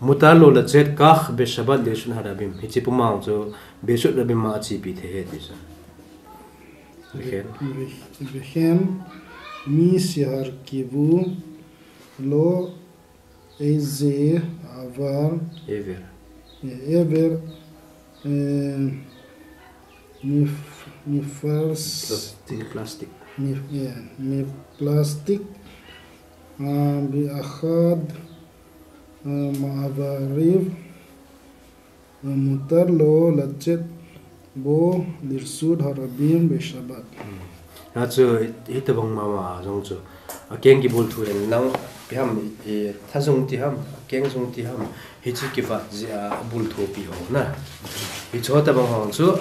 Mutar lo lachet kach beshabat leshut harabim. Hiche pumang chu beshut rabim ma achipi thei he ti chu. Vehen. Vehen mi sihar kivu lo eze avar. Ever. Ever. Eh, mif, mifars. Plastic. Plastic. Mif, yeah, mif plastic. Ah, bi akhad. Ah, ma avariv. Mutar lo lachet bo lirsud harabim be shabat. Achu hitabang mama jong chu. Akeng kibulthu hen lang piham i thazung ti ham, akeng zung ti ham. Hiche kivat jia bulthu pi ho na. Hicho tabang ho chu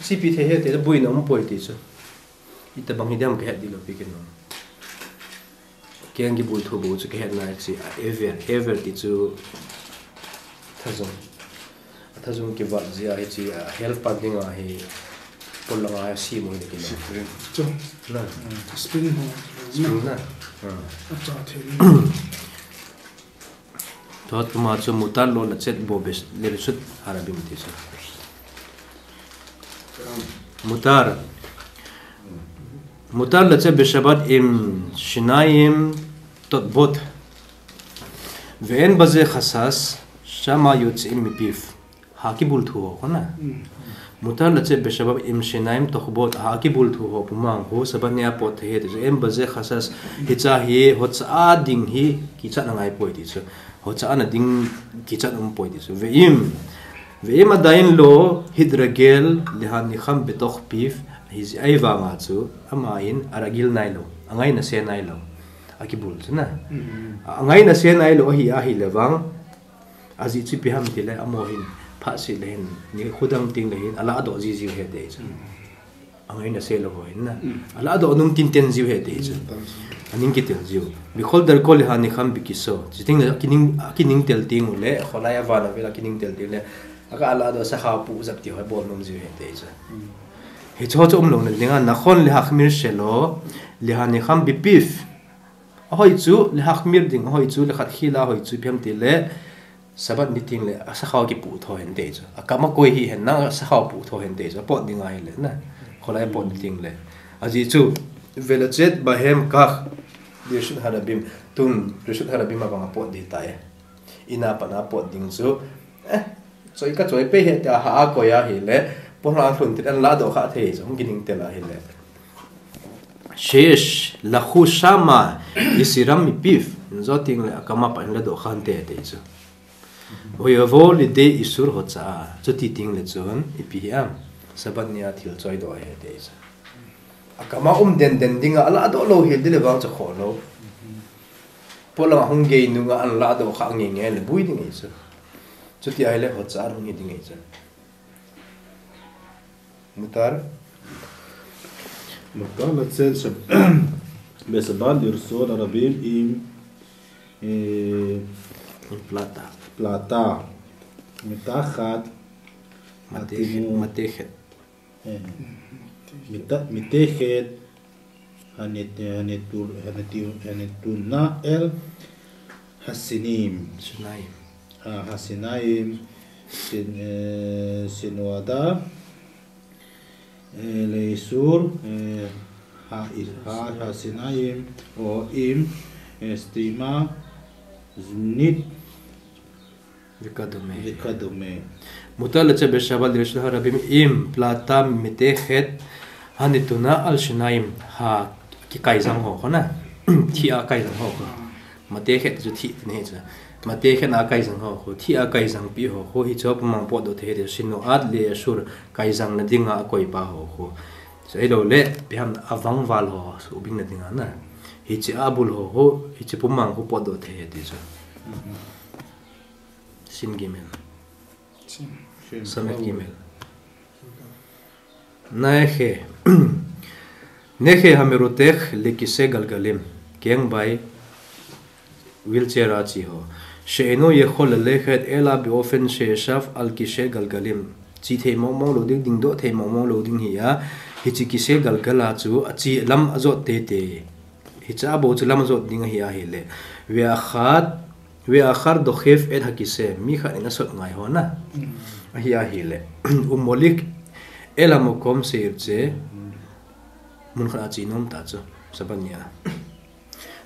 chipi thei he te buina um poi ti chu. Hitabang hi dam kahet di lo pi ken no. Keng kibulthu bo chu kahet nai chi a ever, ever ti chu thazung. Thazung kivat jia hichi a help pan dinga hi pol langa hi si mo ni kina. Spring. Chu. Na. Spring ho. Spring na. Acha thei. Thot kuma chu mutar lo lachet bo bes lirshut harabim ti chu. Mutar. Mutar lachet beshabat im shinayim totbot. Ve'en baze chashash shama yotzeim mipiv. Ha kibulthu ho kona. Mutar lachet beshabat im shinayim totbot ha kibulthu ho pumang ho shabat nia pot thei he ti chu. Em baze chashash hicha hi hocha a ding hi kichat angai poi ti chu. Hocha ana ding kichat um poi ti chu. Ve'im. Ve'im adain lo hitregel lehanicham betoch piv. Hijeh a vanga chu ama in aragil nailou. Angaina se nailou. Akibul chu na. Angaina se nailou ahi, ahile vang. Ajeh chu ipi ham tile, amaho hin, phat seh le hin, nikho dang teng le hin, alahdoh jiu jiu hite chu. Angaina se lou ho hin na. Alahdoh nung tin ten jiu hite chu. Aning kitel jiu. Bechol derko lehanicham bekiso. Chuteng le akining, akining tel teng ule, kholai a van a vel akining tel teng le. Aka alahdoh sakhao pu jap ti ho bol nom jiu hite chu. Hicho chu umlou na dinga, nachon lehachmir shelo, lehanicham bepiv. Ahoi chu, lehachmir ding, ahoi chu, lekhat khila ahoi chu, ipi ham tile, Sabbath ni teng le, asakhao kipu tho hinte chu. Akam a koi hihen lang, asakhao pu tho hinte chu. Apot ding ahile, na. Kholai apot ni teng le. Ajeh chu, velachet bahem kach, lirshut harabim, tun, lirshut harabim abang apot ding tai. Ina pat a apot ding chu. Eh, choi kachoi peh he tia ha a koi ahile, pol a lhun tin anlahdoh kha thei chu, hung kining tel ahile. Shesh, lachu shama, isiram mipiv, jo teng le akam a pat in lahdoh kha hinte ti chu. Hoyavo lide isur hocha, chuti teng le chun, ipi hi am, Sabbath nia thil choidoh ahi ti chu. Akam a um den den dinga, alahdoh lou hel ding le vang chu kholou. Pol a hung gei nunga anlahdoh kha nge nge le bui ding ahi chu. Chuti ahile hocha hung hi ding ahi chu. Mutar. Mutar lachet shab-, beshabat lirshut harabim im, eh, plata. Plata. Mitachat. Matechet. Hatinu-, matechet. Eh. Mita-, mitechet. Hanit-, hanitu-, hanitu-, hanituna el hasinim. Sinaim. Ha, hasinaim. Sin-, eh, sinuada. Eh, leisur, eh, ha, ha, hasinaim, o im, eh, stima, znit, Vikadome. Vikadome. Mutar lachet beshabat lirshut harabim im plata mitechet hanituna al shinaim ha kikaijang ho kona. Thi a kaijang ho ko. Matechet chu thi ne chu. Matechet a kaijang ho ko. Thi a kaijang pi ho ko. Hicho pumang potdoh thei ti sinuat leisur kaijang na dinga akoi pa ho ko. Chu ahilou le ipi ham avangval ho subing na dinga na. Hiche abul ho ko. Hiche pumang ko potdoh thei ti chu. Sin gimel. Sin. Samet gimel. Neche. Neche hamerutech lekise galgalim. Keng bai wheelchair a che ho. She'eno yechol lelekhet ela be'ofen she'eshav al kiseh galgalim. Che thei mong mong lou ding, dingdoh thei mong mong lou ding hi a, hiche kiseh galgal a chu ache lam ajot teitei. Hiche a bou chu lam ajot ding ahi ahile. Ve'achar, ve'achar dochef et hakiseh, mi khat in asot ngai ho na. Ahi ahile. Umolik el hamakom she'irtze, mun khat a che nom ta chu. Shabbat ni a.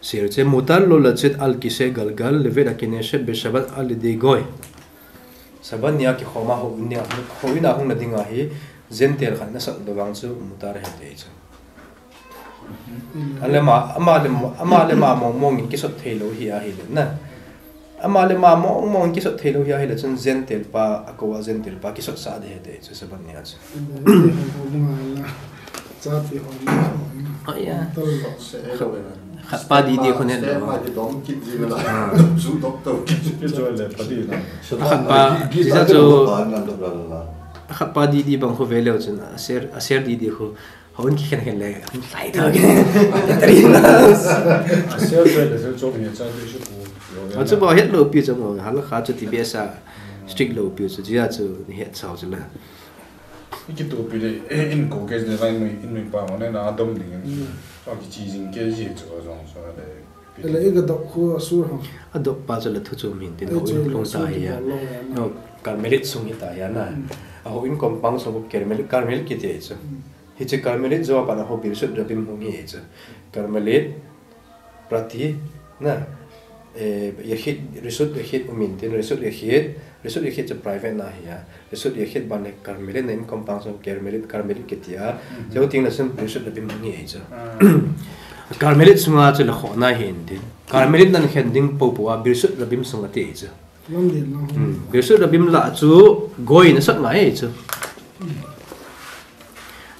She'irtze mutar lo letset al kiseh galgal levet hakeneset beshabbat al yedei goy. Shabbat ni a kikhom a houin a hung, houin a hung na ding ahi, Gentile khat in asot doh vang chu mutar ahi tei chu. Ahile ama, ama le ama, ama le ama mong mong in kisot thei lou hi ahile na. Ama le ama mong mong in kisot thei lou hi ahile chun Gentile pa, akou a Gentile pa kisot sah ding ahi tei chu Shabbat ni a chu. Chapi ho ni ho. Oh, yeah. Khat pa didi khu ne lo. Khat pa, khat pa didi bang khu ve leu chun, aser, aser didi khu. Houin kikhen khen le, lai tho. Aser ve le, aser chom ni cha de shu ku. Achu ba het lou pi chu mo, halakha chu ti besa strict lou pi chu, jia chu ni het chau chu la. Ikitupi le, eh, in ko ke ne lai nui, in nui pa mo ne na dom ding. Mm. Akiche jing ke ji chu jong so le. Ele iga dok khu asur ham. Adok pa chu la thu chu min tin houin lhung ta hi a. No, Carmelite sung hi ta hi a na. Mm. Ahouin compound sung Carmelite, Carmelite kiti chu. Mm. Hiche Carmelite jou a pat a ho Birshut Rabim hung hi chu. Carmelite, Prati, na, eh, Yachid, Reshut Yachid um in tin, Reshut Yachid, Reshut Yachid chu private na hi a, Reshut Yachid ban le Carmelite na in compound sung Carmelite, Carmelite kiti a, jou ting le chun Birshut Rabim hung hi chu. Carmelite sunga chu la khoh na hi in tin, Carmelite nan khen ding popo a Birshut Rabim sung ati chu. Lam din lam. Hmm. Birshut Rabim la chu goy in asot ngai chu.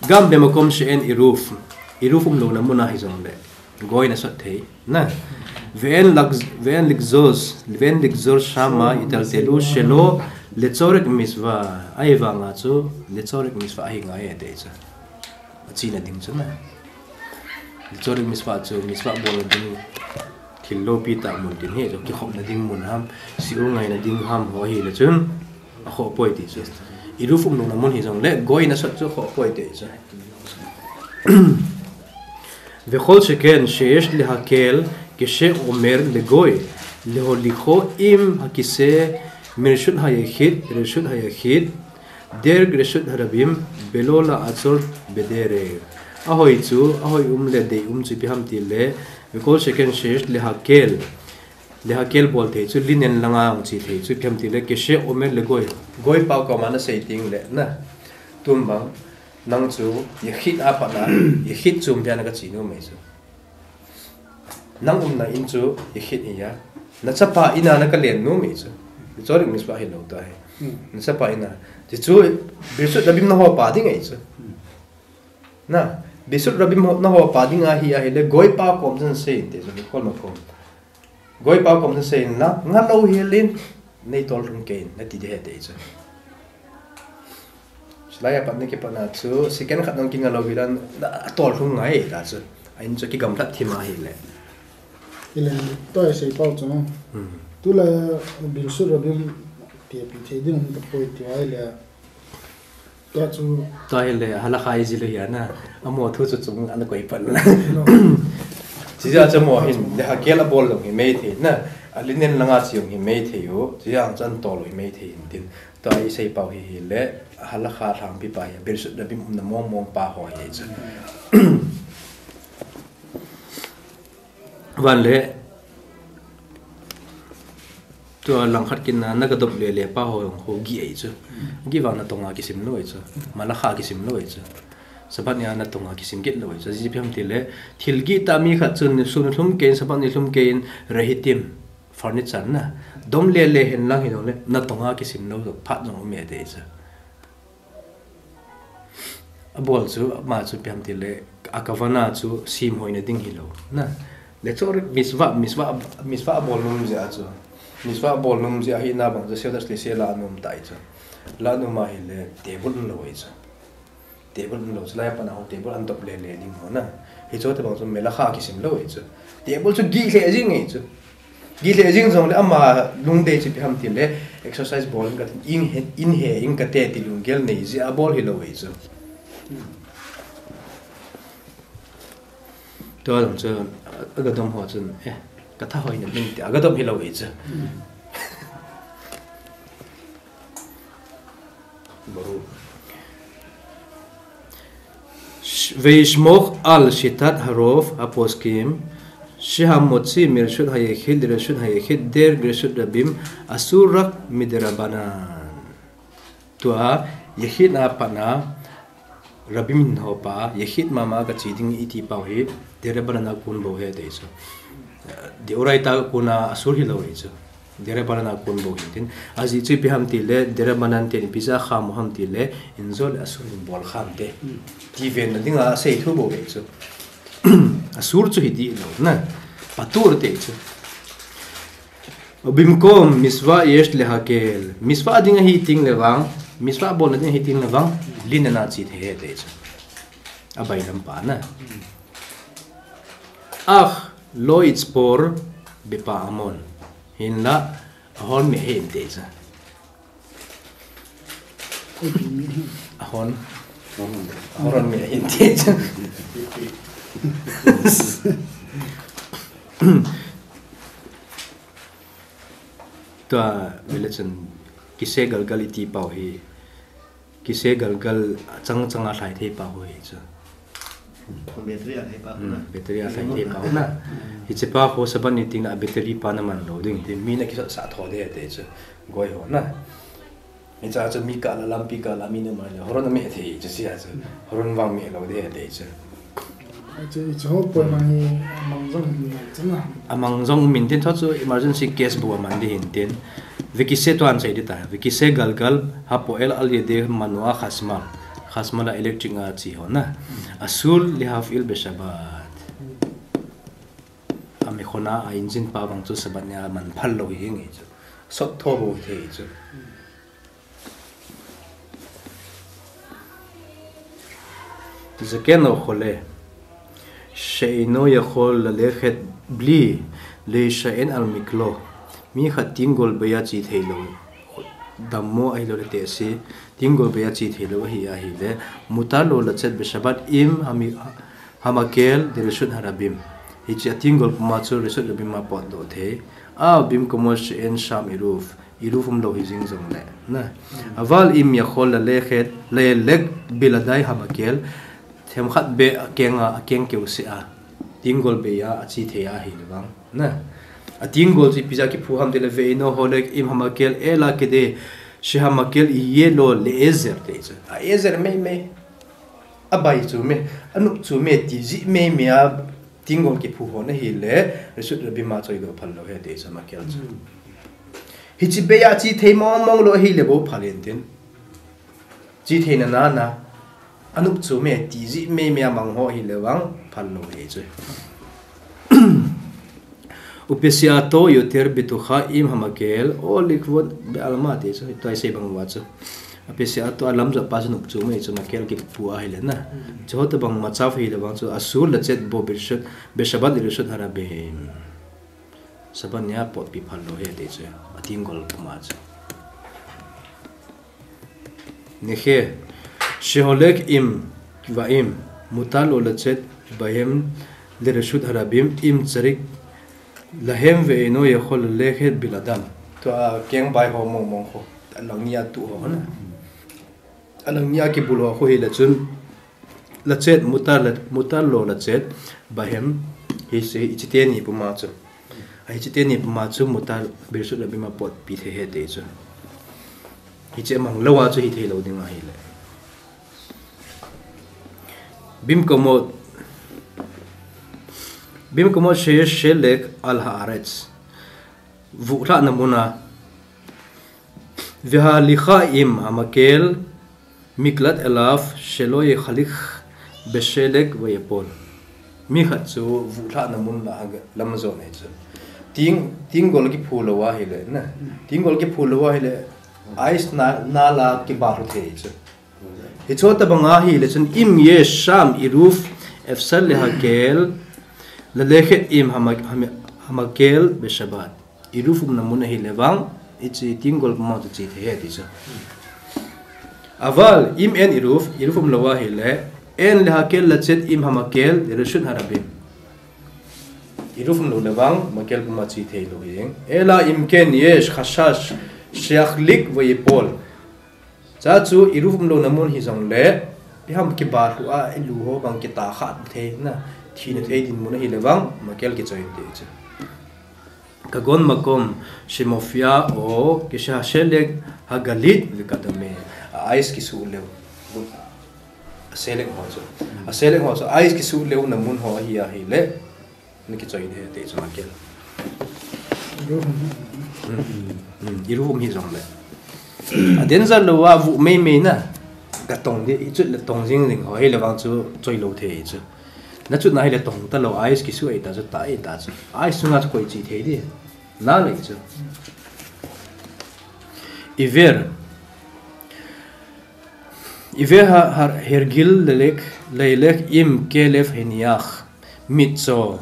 Gam bemakom she'en iruv. Iruv umlouna mun a hi jong le goy in asot thei. Na. Ve'en lak-, ve'en likzor, ve'en likzor shama italtelu shelo lechorek mitzvah. Ahivang a chu lechorek mitzvah ahi ngai e tei chu. Achena ding chu na. Lechorek mitzvah chu, mitzvah bolna ding thil loupi tah mun tin hi chu, kikhopna ding mun ham, shiur ngaina ding ham ho ahile chun, akhoh poi ti chu. Iruv umlouna mun hi jong le, goy in asot chu akhoh poi ti chu. Vechol sheken she'esh lehakel, keshe'omer legoy, leholikho im hakiseh, mirshut hayachid, reshut hayachid, Derek reshut harabim belo la'atzor bederek. Ahoi chu, ahoi um le dei um chu ipi ham ti le, vechol sheken she'esh lehakel. Lehakel bol thei chu, linen langa hung che thei chu ipi ham ti le, keshe'omer legoy. Goy pa koma nasei ting le, na. Tun bang, nang chu, yachid a pat na, yachid chom pia na kache nom e chu. Nang umna in chu, yachid hi a. Nachapa in a na kalen nom e chu. Lechorek mitzvah hilou ta hi. Hmm. Nachapa in a. Ti chu, Birshut Rabim naho pa ding e chu. Hmm. Na, Birshut Rabim ho, naho pa ding ahi, ahile, goy pa kom chun sei in te chu, kol ma kom. Goy pa kom chun sei in la, nga lou hel in, nei tol lhung kei in, nati ding ahi te chu. Chulai a pat na kipat na chu, second khat nang kinga lou hi dan, na tol lhung ngai ta chu. A in chu kigamlat thim ahile. Ile, tua isei pau chu. Hmm. Tule, Birshut Rabim, ti pi thei ding um tapoi ti ahile. Tua chu. Tua hile, halakha iji lou hi a na. Amaho thu chu chung ana koi pan la. No. Chijeh a chu amaho hin, lehakel abol jong hi mei thei na. A linen langa che jong hi mei thei u. Chijeh a chu ana tol u hi mei thei in tin. Tua isei pau hi hile, halakha lhangpi pa hi, Birshut Rabim umna mong mong pa ho hi chu. Van le, tua langkhat kin na, na gadop le le pa ho jong ho gih e chu. Gih vang na tonga kisim lou e chu. Malakha kisim lou e chu. Shabbat ni a na tonga kisim gih lou e chu. Ji ipi ham ti le, thil gih ta mi khat chun, sun lhum kei in, Shabbat ni lhum kei in, rehitim. Furniture na. Dom le le hen lang hi jong le, na tonga kisim lou, phat jong um e te chu. Abol chu, ama chu ipi ham ti le, a kavana chu, sim hoina ding hilou. Na. Lechorek mitzvah, mitzvah, mitzvah abol nom jeh a chu. Mitzvah abol nom jeh a hi na bang chu, Seudat Shlishi la nom ta e chu. La nom ahile, table lou e chu. Table lou chu, lai a pat na ho table an dop le le ding ho na. Hichu te bang chu melakha kisim lou e chu. Table chu gih le jing e chu. Gileh jing jongle ama lungdei chu ipi ham tile, exercise bol in kate, in he, in he in kate ti lunggel nei jeh a bol hilou ahi chu. Tua jong chu, aga dom ho chun, eh, ka tha hoi na min ti, aga dom hilou ahi chu. ויסמוך על שיטת הרוב הפוסקים שהמוציא מרשות היחיד לרשות היחיד דרשות רבים אסור רק מדרבנן. Tua, יחיד a pat na, רבים ho pa, יחיד mama kache ding iti pau hi, דרבנן a kon bou ahi ti chu. דאורייתא a kon a אסור hilou ahi chu. דרבנן a kon bou ahi tin. Ajeh chu ipi ham tile, דרבנן ten ipi jeh a kham u ham tile, in jo le אסור in bol kham te. Ti venna dinga asei thu bou ahi chu. אסור chu hi dih lou, na. פטור ti chu. ובמקום מצוה יש להקל. מצוה ding ahi teng le vang, מצוה bolna ding ahi teng le vang, linen a che thei ahi ti chu. Abailam pa na. אך לא יספור בפעמון. Hinla, ahon me ahi ti chu. Ahon. Ahon me ahi ti chu. Tua, vele chun, kise galgal iti pau hi. Kise galgal achang chang a lhai thei pau hi chu. Battery a lhai pau na. Hiche pa ho Sabbath ni teng le battery pa na man lou ding. Ti mi na kisot sah tho de te chu. Goi ho na. Hiche a chu mi kah la lampi kah la mi na man le. Horon a me thei chu sia chu. Horon vang me lou de te chu. Amang jong min tin tho chu emergency case bou a man di hin tin. Ve kise tuan sei di ta. Ve kise galgal הפועל על ידי מנוע חשמל. חשמל a electric a che ho na. אסור להפעיל בשבת. A mekhona a engine pa vang chu Sabbath ni a man phal lou hi nge chu. Sot tho bou thei chu. זקן או חולה שאינו יכול ללכת בלי להישען על מקלו. Mi khat tenggol bei a che thei lou. Dammo ahilou le tehse, tenggol bei a che thei lou ahi, ahile, מותר לו לצאת בשבת עם המ-, המקל דרשות הרבים. Hiche a tenggol puma chu רשות רבים a potdoh thei. אף במקומות שאין שם עירוב. עירוב um lou hi jing jongle. Na. אבל אם יכול ללכת, ללכת בלעדי המקל, themkhat beh a keng a, a keng keu seh a. Tenggol bei a, a che thei ahile vang. Na. A tenggol chu ipi jeh a kiphu ham tile ואינו הולך עם המקל אלא כדי שהמקל יהיה לו לעזר ti chu. A עזר mei mei. A bai chu me, a nup chu me ti jeh mei mei a tenggol kiphu ho na hile, רשות רבים a choidoh phal lou ahi ti chu המקל chu. Hiche bei a che thei mong mong lou ahile bou phal in tin. Che theina na na. A nup chu me ti jeh mei mei a mang ho ahile vang phal lou ahi chu. ופסיעתו יותר בטוחה עם המקל או לכבוד בעלמא ti chu. Tua i sei bang uva chu. ופסיעתו a lamjot pa chu nup chu me chu מקל kiphu ahile na. Chuho tobang מצב hile vang chu אסור לצאת בו בשבת לרשות הרבים. Sabbath ni a potpi phal lou ahi ti chu. A tenggol puma chu. נכה שהולך עם גבאים, מותר לו לצאת בהם לרשות הרבים אם צריך להם ואינו יכול ללכת בלעדם. Tua keng bai ho mong mong ho. Alang ni a tu ho na. Alang ni a kibul ho khu hile chun. לצאת, מותר, מותר לו לצאת בהם, hiche, hiche teni puma chu. A hiche teni puma chu מותר, ברשות רבים a potpi thei ahi ti chu. Hiche mang lou a chu hi thei lou ding ahile. במקומות, במקומות שיש שלג על הארץ. Vuh lhahna mun a. וההליכה עם המקל מקלט אליו שלא יחליק בשלג ויפול. Mi khat chu vuh lhahna mun lah a lam jot ahi chu. Teng, tenggol kiphu lou ahile, na. Tenggol kiphu lou ahile, ice na, na la kibal thei chu. Hiche tobang ahile chun אם יש שם עירוב אפשר להקל ללכת עם המ-, המ-, המקל בשבת. עירוב umna mun ahile vang, hiche tenggol puma chu che thei ahi ti chu. אבל אם אין עירוב, עירוב umlou ahile, אין להקל לצאת עם המקל לרשות הרבים. עירוב umlou le vang, מקל puma che thei lou hi. אלא אם כן יש חשש שיחליק ויפול. Chuche chu עירוב umlouna mun hijongle, ipi ham kiba lhu a, ilu ho bang kitah kha thei na, thina thei dinmun ahile vang, מקל kichoi inte chu. כגון מקום שמופיע או כשהשלג הגליד וכדומה. A ice kisuh leu. A seleng ho chu. A seleng ho chu ice kisuh leuna mun ho ahi ahile. Nakichoi inte chu מקל. עירוב um hijongle. A danger lou a vuh mei mei na. Ka tong di, ichut le tong jing jing ho, hile vang chu choi lou thei chu. Nachutna hile tong talou, ice kisuh ei ta chu, tah ei ta chu. Ice sunga chu koi che thei di. Nalai chu. עיוור. עיוור הרגיל לילך עם כלב הניח. Mitcho.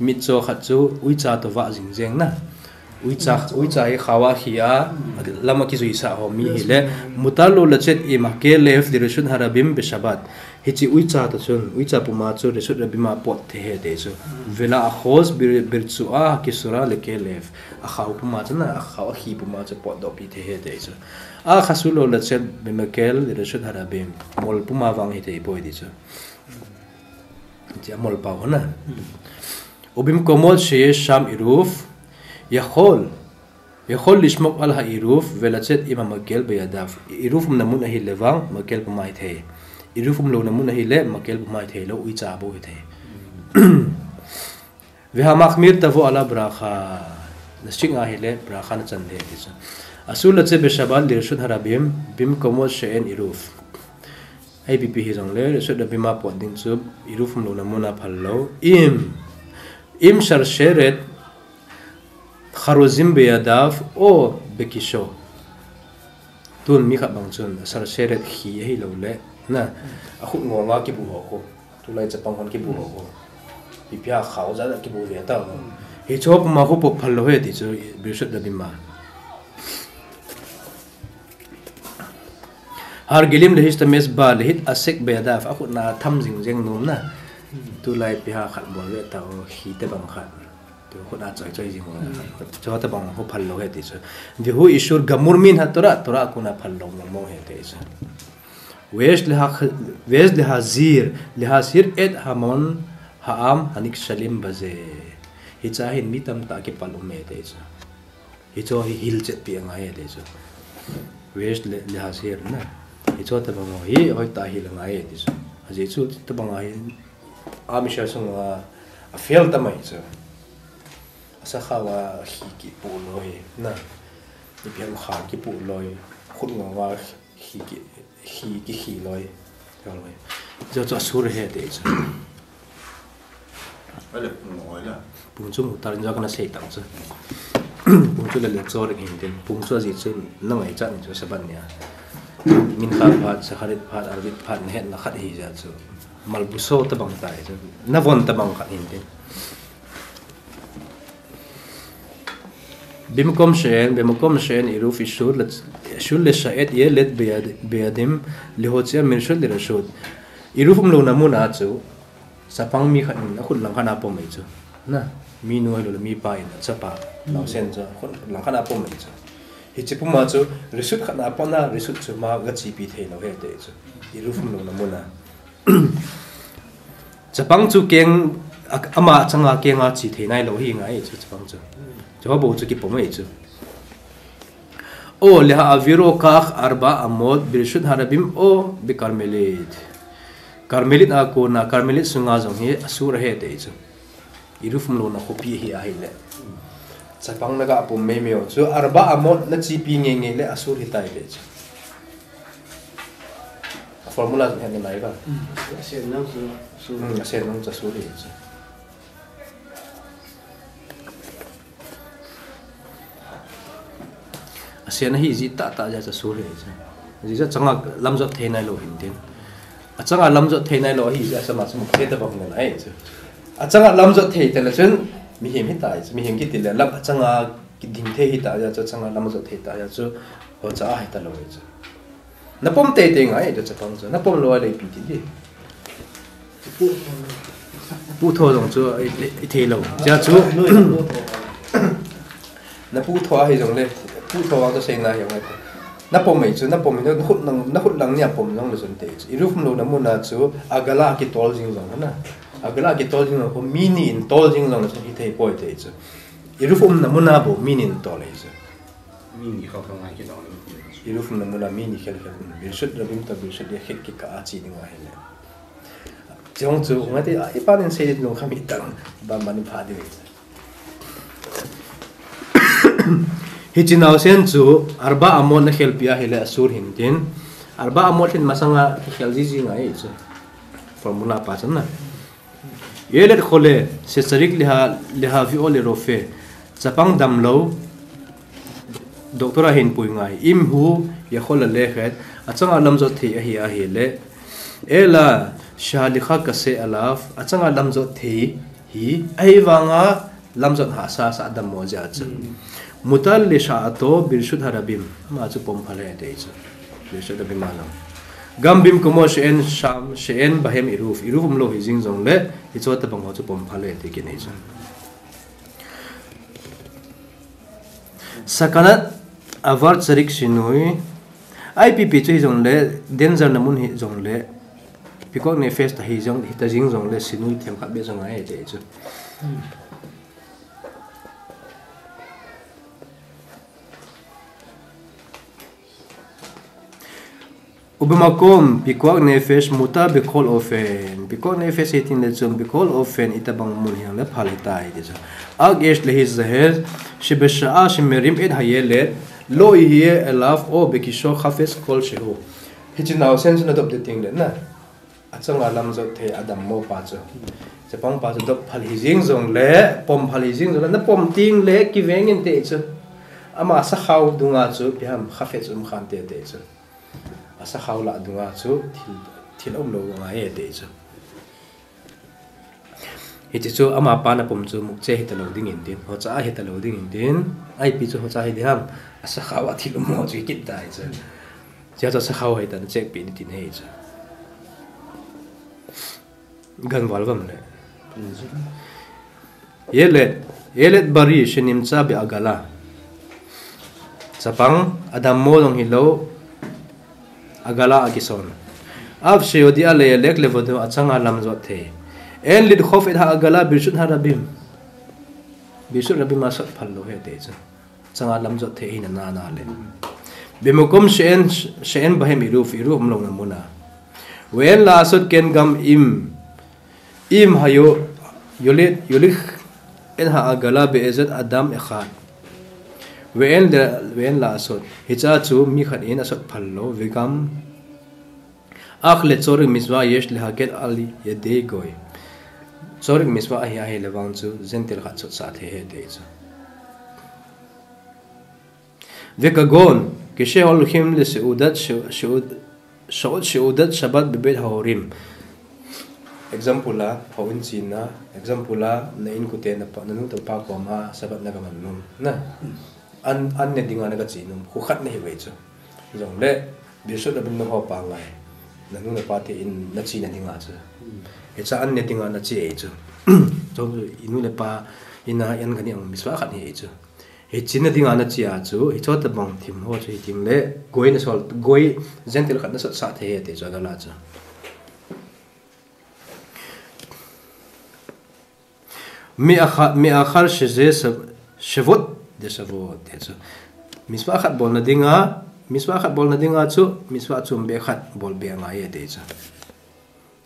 Mitcho khat chu uicha toh vah jing jeng na. Uicha, uicha hi khao a khi a, lam a kijuisa ho mi hile. מותר לו לצאת עם הכלב לרשות הרבים בשבת. Hiche uicha toh chun, uicha puma chu רשות הרבים a pot thei ahi ti chu. ולאחוז ברצועה הכסורה לכלב. Akhao puma chu na, akhao akhi puma chu potdoh pi thei ahi ti chu. אך אסור לו לצאת במקל לרשות הרבים. Mol puma vang hithei poi ti chu. Hiche amol pau ho na. ובמקומות שיש שם עירוב, יכול, יכול לשמור על העירוב ולצאת עם המקל בידיו. עירוב umna mun ahile vang, מקל puma hithei. עירוב umlouna mun ahile, מקל puma hithei lou, uicha bou hithei. והמחמיר תבוא עליו ברכה. Na strict ahile, ברכה nachan thei ti chu. אסור לצאת בשבת לרשות הרבים במקומות שאין עירוב. Ipi pi hijongle, רשות הרבים a pot ding chu, עירוב umlouna mun a phal lou. אם, אם שרשרת חרוזים בידיו או בכיסו. Tun mi khat bang chun, שרשרת khi ahilou le, na, akhut ngol a kibu ho khu. Tulai chapang hon kibu ho khu. Ipi a khao jat a kibu ve ta ho. Hicho puma khu pot phal lou ahi ti chu, ברשות הרבים a. הרגילים להשתמש בה להתעסק בידיו, akhut na tham jing jeng nom na. Tulai ipi a khat bol ve ta ho, khi tobang khat. Tu khut a choi choi jing ho. Chu tobang khu phal lou ahi ti chu. והוא איסור גמור מן התורה, Torah a kona phal lou mong mong ahi ti chu. ויש לה-, ויש להזהיר, להזהיר את המון העם הנכשלים בזה. Hiche a hin mi tamtah kipal um e ti chu. Hicho hi hilchetpi angai e ti chu. ויש לה-, להזהיר na. Hicho tobang ho hi hoitah a hil angai e ti chu. Ajeh chu tobang a hin a mi sel sunga a fail tamai chu. Asakhao a khi kipoh loi na. Ipi ham khan kipoh loi. Khut ngol a khi ki, khi ki khi loi. Ka loi. Chu chu asur ahi ti chu. Ale pung ngol a. Pung chu mutar in chu kana sei tang chu. Pung chu le le chor in tin. Pung chu ajeh chu na ngaichat in chu Sabbath nia. Mincha phat, Shacharit phat, Arvit phat, nahet na khat hijeh chu. Malbuso tobang tai chu. Navon tobang khat in tin. במקום שאין, במקום שאין עירוב איסור, איסור לשעט ילד ביד-, בידים להוציאם מרשות לרשות. עירוב umlouna mun a chu, chapang mi khat in akhut lang khat a pom ahi chu. Na, minu ahilou le mipa in achapa, naosen chu, akhut lang khat a pom ahi chu. Hiche puma chu, רשות khat a pom na, רשות chu ama gachepi thei lou ahi ti chu. עירוב umlouna mun a. Chapang chu keng, a-, ama changa kenga che thei nailou hi ngai chu chapang chu. Chu bou chu kipom ahi chu. או להעבירו כך ארבע אמות ברשות הרבים או בכרמלית. Karmelit a kona, Karmelit sunga jong hi asur ahi ti chu. עירוב umlouna khopi hi ahile. Chapang na gapom mei mei u chu, ארבע אמות nachepi ngei ngei le asur ahi tai ti chu. A formula jong hetna nai ba. Asen nang chu, chu. Hmm, asen nang chu asur ahi chu. Asen ahi jeh tah tah jeh a chu asur ahi chu. Ajeh chu achanga lamjot thei nailou hin tin. Achanga lamjot thei nailou ahi jeh a chu ama chu mukse tobang nalai chu. Achanga lamjot thei tale chun mihem hitai chu. Mihem kiti le lam achanga Kiding thei hita jeh chu, achanga lam jot thei ta jeh chu, hocha a hita lou chu. Napom teitei ngai chu chapang chu. Napom lou a le ipi ti di. Pu tho jong chu i, i, i thei lou. Jeh chu, na pu tho ahi jong le, pu tho vang chu seina hi ngai. Napom mai chu, napom hi, nahut lang, nahut lang nia pom jong le chun tei chu. Iruv um lou na muna chu, agala kitol jing jong na. Agala kitol jing jong, mi ni in tol jing jong le chun hithei poi tei chu. Iruv um na muna bou mi ni in tol ahi chu. Mi ni khel khel ngai kidong le. Iruv um na muna mi ni khel khel. Birshut Rabim to Birshut Yachid kikah a chi ding ahi le. Chong chu, ngai ti, a, i pa nin sei lungkham hitang, ba mani pha di. Hiche naosen chu, Arba Amot na khelpi ahi le asur hin tin. Arba Amot hin masanga kikhel jiji ngai chu. Formula pa chan na. Yelet Chole, Shecharik Leha, Lehavi'o Lerofe. Chapang damlou, doctor a hin pui ngai. Im hu, Yachol Lalechet, achanga lam jot thei ahi, ahi le. Ela, Shehalicha Kase Alav, achanga lam jot thei hi, ahivanga lam jot hahsa sa dammo jeh chu. Mutar Lesha'ato, Birshut Harabim, ama chu pom phal e tei chu. Birshut Harabim a jong. Gam Bimkomo She'en Sham, She'en Bahem Iruv, Iruv um lou hi jing jong le, hiche tabang ho chu pom phal e tei kit nei chu. Sakanat Avar Charik Shinui. Ipi pi chu hi jong le, danger na mun hi jong le, Pikuach Nefesh ta hi jong, hita jing jong le, shinui themkhat beh jong ahi tei chu. Ubamakom, Pikuach Nefesh, Mutar Bechol Ofen. Pikuach Nefesh hi tin le chun, Bechol Ofen, itabang mun hi jong le phal hitai tei chu. Ach Yesh Lehizaher, Shebesha'a Shemerim et Hayelet, Lo Yehye Elav Or Bekisho Chafetz Kol Shehu. Hiche naosen chu nadop ding le na. Achanga lam jot thei adammo pa chu. Chapang pa chu dop phal hi jing jong le, pom phal hi jing jong le, napom teng le kiveng in tei chu. Ama sakhao dunga chu, ipi ham chafetz um khan tei tei chu. Asakhao lah dunga chu thil, thil um lou ngai e tei chu. Hiche chu ama pa napom chu mukche hita lou ding in tin, hocha a hita lou ding in tin, ipi chu hocha hi di ham, asakhao a thil um lou chu hi kit tai chu. Jeh chu asakhao hi tan chekpi ni tin ahi chu. Ganval vam le. Yelet, Yelet Bari Shenimtza Be'agala. Chapang, adammo jong hilou, agala a kison. Av Sheyodia Leyalek Levado, achanga lam jot thei. En Lidchov et Ha'agala Birshut Harabim. Birshut Rabim a sot phal lou hi tei chu. Achanga lam jot thei hi na na na le. Bimkom She'en, She'en Bahem Iruv, Iruv um lou na muna. Ve'en La'asot Ken Gam Im, Im Hayo, Yolet, Yolich et Ha'agala Be'ezet Adam Echad. Ve'en le, Ve'en La'asot. Hiche a chu mi khat in asot phal lou, Vegam Ach Lechorik Mitzvah Yesh Lehakel Al Yedei Goy. Chorik Mitzvah ahi, ahi le vang chu, Gentile khat sot sah thei hi tei chu. Vekagon, Keshe Holchim le Seudat, Seu-, Seud-, Seud-, Seudat Shabbat Bebeit Hahorim. Example a, houin chena, example a, na inkote na pa, na nu toh pa koma, Shabbat na gaman nom. Na, an, an ne dinga na gache nom, khu khat nahi uve chu. Jong le, Birshut Rabim na ho pa ngai. Na nu na pa te in na chena dinga chu. Hiche a an ne dinga na che e chu. Jong chu, i nu le pa, in a, an kani ang mitzvah khat hi e chu. Hiche na dinga na che a chu, hiche tabang thim ho chu hi ting le, goy na sol, goy Gentile khat na sot sah thei hi tei chu agala chu. Me'achar, Me'achar Sheze Shav-, Shavot de Shavot tei chu. Mitzvah khat bolna dinga, mitzvah khat bolna dinga chu, mitzvah chom beh khat bol beh angai e tei chu.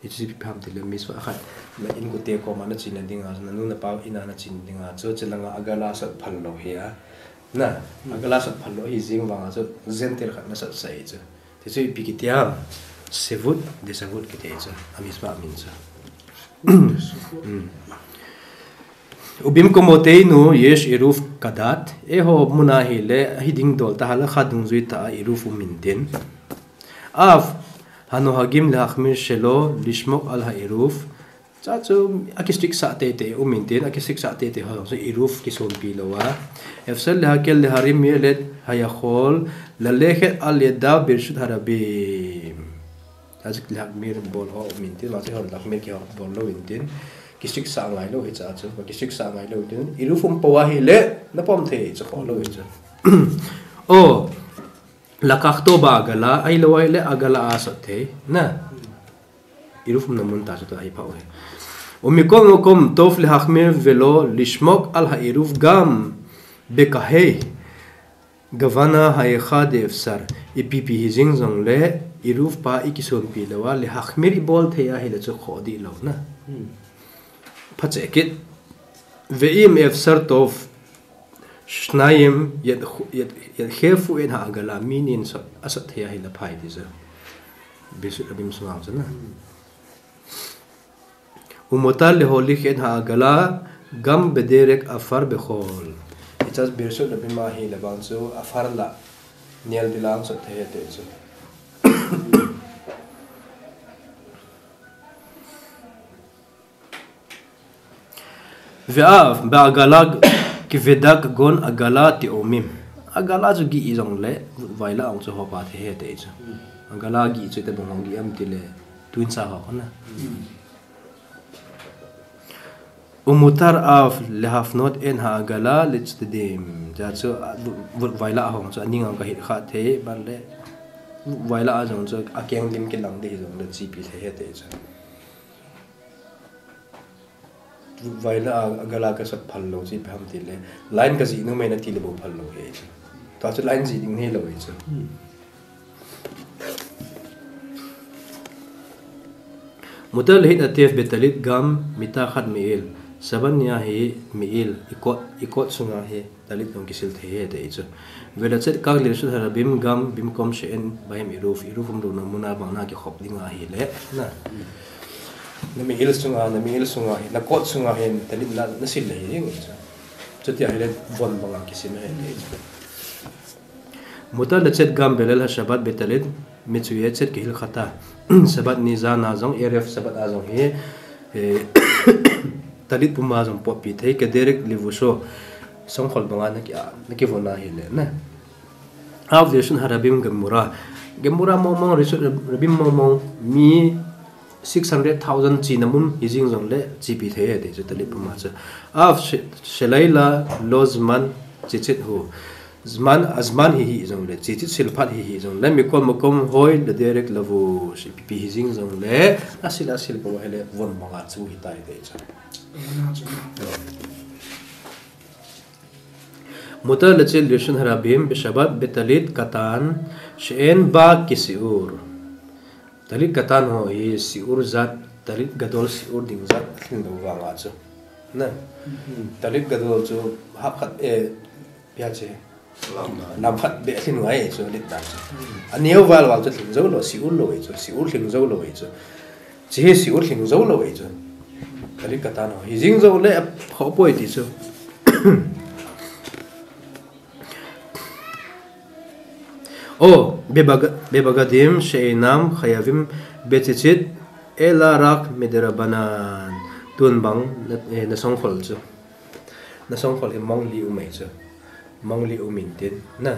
Hiche chu ipi ham ti le mitzvah khat, na inkote koma na chena dinga, na nu na pa in a na chena dinga, chu, chulanga agala sot phal lou hi a. Na, agala sot phal lou hi jing vanga chu, Gentile khat na sot sah e chu. Ti chu ipi kiti ham, Shavot de Shavot kiti chu, a mitzvah min chu. Hmm. Ubimkomoteinu yesh iruv kadat, eiho muna hi le, hi ding dol ta halacha dungjui tah a iruv um in tin. Av, hanohagim lehachmir shelo lishmok al ha'iruv, Cha chu a ki strict sah teitei um intin, a ki strict sah teitei ho chu Eruv kisonpi lou a. Efser lehakel leharim me'elet hayachol, lalehet al yadav birshut harabim. Cha chu lehachmir bol ho um intin, ma chu ho lehachmir kibol lou intin. Ki strict sah ngai lou hi cha chu, ki strict sah ngai lou intin. Eruv um pou ahile, na pom thei chu kho lou hi chu. O, lakachtov be'agala, ahilou ahile agala a sot thei, na. Eruv umna mun tah chu tua hi pha u hi. Umikol makom tov lehachmir velo lishmok al ha'eruv gam bekahei gavana ha'echa de'efser. Ipi pi hijing jongle Eruv pa i kisonpi lou a, lehachmir i bol thei ahile chu kho dih lou na. Hmm. Pha cheh kit. Ve'im efser tov shnayim yad, yad, yadchefu en ha'agala, mi ni in sot, a sot thei ahile pha e ti chu. Birshut harabim sunga chu na. Umotar leholik en ha'agala, gam bederek afar bechol. Hiche birshut harabim ahile vang chu afar la, nel dila sot thei e ti chu. Ve'av be'agala keveda kagon agala te'omim. Agala chu gih jongle, vailah a hung chu ho pa thei e ti chu. Agala gih chu itobang hung gih ham tile, twin sa ho kona. Umutar av lehafnot en ha'agala lechtadim. Cha chu, a, vut, vut vailah a hung chu aning a kahit kha thei, ban le, vut vailah a jong chu akeng lim kilang ding hijongle chepi thei e ti chu. Vailah a, agala kasot phal lou chu ipi ham tile, line kajih nom e nati le bou phal lou hi chu. Tua chu line jih ding hilou hi chu. Mutar lehit'atev betalit gam mitachat me'il. Shabbat nia hi me'il, i kot, i kot sunga hi talit jong kisil thei e ti chu. Veletshet kach lirshut harabim gam bimkom she'en bahem eruv, eruv umlouna muna bang na kikhop ding ahile, na. Na me'il sunga, na me'il sunga hi, na kot sunga hin talit na, na sil le hi ding chu. Chuti ahile von banga kisil ahi ti chu. Mutar letshet gam beleil hashabbat betalit, mitzu'echet kehilchata. Shabbat ni jan a jong, erev Shabbat a jong hi, eh, talit puma jong potpi thei, kederek levusho, songkhol banga na ki, a, na kivon ahile, na. Av lirshut harabim gemura. Gemura mong mong, lirshut harabim mong mong, mi six hundred thousand chena mun hijing jongle chepi thei e ti chu talit puma chu. Av she-, sheleila lo zman tzitzit hu. Zman, a zman hi hijongle, tzitzit sil phat hi hijongle, mikol makom hoi lederek lavush, ipi pi hijing jongle, asil, asil bou ahile von banga chu hitai ti chu. Mutar letshet lirshut harabim beshabbat betalit katan she'en ba kesi'ur. Talit katan ho hi si'ur jat, talit gadol si'ur ding jat, lhin lou vanga chu. Na. Talit gadol chu hap khat, eh, pia che. Lam khat beh lhin ngai chu, lit dan chu. Aneo val val chu lhin jou lou, si'ur lou chu, si'ur lhin jou lou chu. Chi hi si'ur lhin jou lou chu. Talit katan ho. Hijing jongle, kho poi ti chu. O, bebag-, bebagadim she'enam chayavim betzitzit ela rak miderabanan. Tun bang, na, eh, na songkhol chu. Na songkhol hi mong li um e chu. Mong li um intin, na.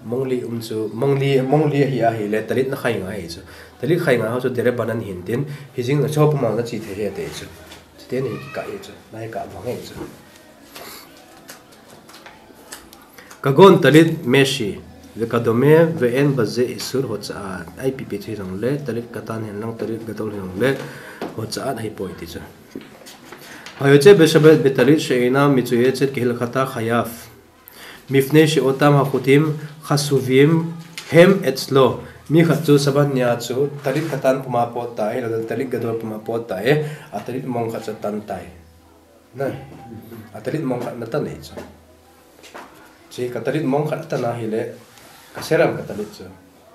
Mong li um chu, mong li, mong li hi ahile, talit na khai ngai chu. Talit khai ngai ho chu derabanan hintin, hijing na cho puma na che thei e ti chu. Chuteni hi kikah e chu, na hi kah bang e chu. Kagon talit meshi, vekadome, ve'en baze isur hotza'at. Ai pipi chu hijongle, talit katan hihen lang, talit gadol hijongle, hotza'at ahi poi ti chu. Hayotze beshabbat betalit she'ena mitzu'echet kehilchata chayav. Mifnei she'otam hachutim chasuvim hem etzlo. Mi khat chu Shabbat nia chu talit katan puma pot tai, lou talit gadol puma pot tai, a talit mong khat chu atan tai. Na, a talit mong khat na tan e chu. Chi ka talit mong khat atan ahile, kaser am ka talit chu.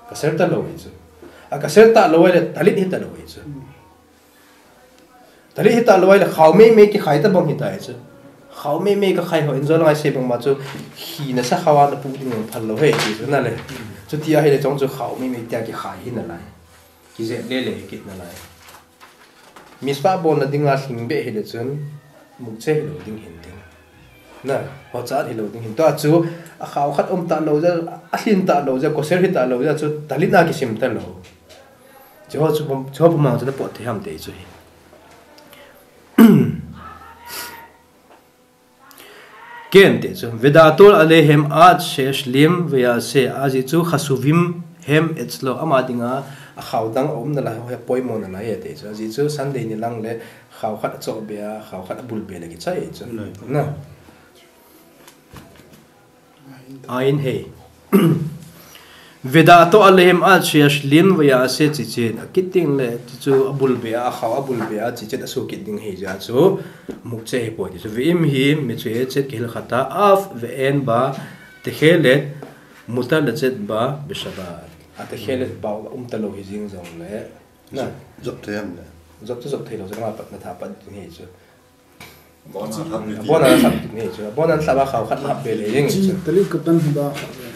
Kaser ta lou e chu. A kaser ta lou ahile, talit hi ta lou e chu. Talit hi ta lou ahile, khao mei mei kikhai ta bang hi tai chu. Khao mei mei ka khai ho, injo lang ai sei bang ma chu, khi na sa khao a na pu ding phal lou he, ti chu na le. Chuti ahile chong chu khao mei mei tia kikhai hi na lai. Kijet le le kit na lai. Mitzvah bolna dinga lhing beh hile chun, mukche hilou ding hin tin. Na, hocha hilou ding hin. Tua chu, akhao khat um talou jeh, alhin talou jeh, kosher hi talou jeh chu, talit a kisim talou. Chu chu, chu pumang chu napot thei ham ti chu hi. Ken ti chu, Vedato alehem ad sheyashlim veyase, ajeh chu chashuvim hem etzlo, ama dinga, akhao dang aum nalai, ho hi poimo nalai ti chu, ajeh chu Sunday nilang le, khao khat achoh beh a, khao khat abul beh le kichai chu. Na. Ain he. Vedato alehem ad sheyashlim veyase chichen. Akit ding le, chu abul beh a, akhao abul beh a, chichen aso kit ding hi jeh chu, mukche hi poi ti chu. Veim hi, mitzvah chet kihil khata, af ve'en ba, techelet, mutar letsat ba, beshabbat. A techelet ba, um talou hi jing jong le. Na. Jop thei ham le. Jop chu jop thei lou, jop ma pat na tha pat ding hi chu. Bona thap ni ti. Bona thap ni chu. Bona thap a khao khat lap beh le jing. Chi talit katan hi ba khat le.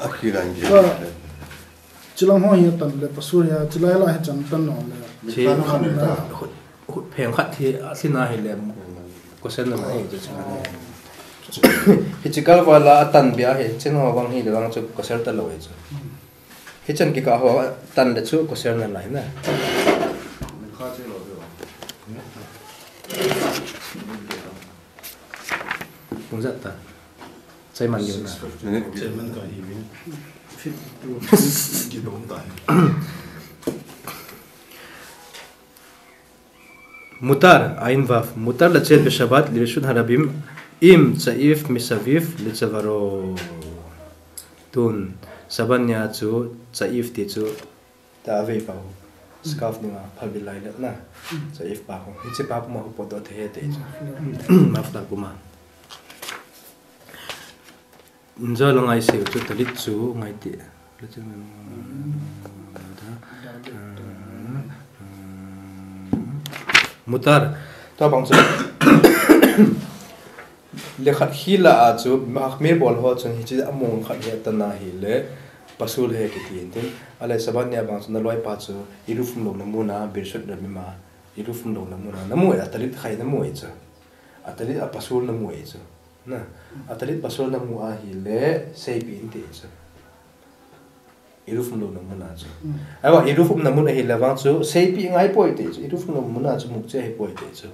Akhiran ki. Ka. Chilang ho hi tan le pasul hi, chilai la hi chan tan no le. Chi. Khut, khut pheng khat hi, a sina hi le. Kosher na hi chu. Hi chikal vala atan beh hi, chen ho vang hi le vang chu kosher talou hi chu. Hichan kikah ho tan le chu kosher nalai na. Kung jat ta. Chai man diu na. Chai man ka hi min. Ki dong ta. Mutar, ain vav, mutar letsat beshabbat lirshut harabim, im tsa'if misaviv letsavaro. Tun, Shabbat nia chu, tsa'if ti chu, ta avei pa hu. Scarf dinga, phalbi lai le na. Tsa'if pa hu. Hiche pa puma hu potdoh thei he ti chu. Muffler puma. Injo la ngai seu chu talit chu ngai ti. Mutar. Tua bang chu. Le khat hi la a chu, mahak me bol ho chun hiche among khat hi atan a hile, pasul he kiti in tin. Ale Shabbat nia bang chu naloipa chu, iruf umlouna muna, birshut rabim a, iruf umlouna muna, namu e, atalit khai namu e chu. Atalit a pasul namu e chu. Na, atalit pasul namu ahile, seipeh in ti chu. Iruf umlouna muna chu. Hmm. Aiva, iruf umna mun ahile vang chu, seipeh ngai poi ti chu. Iruf umlouna muna chu, mukche hi poi ti chu.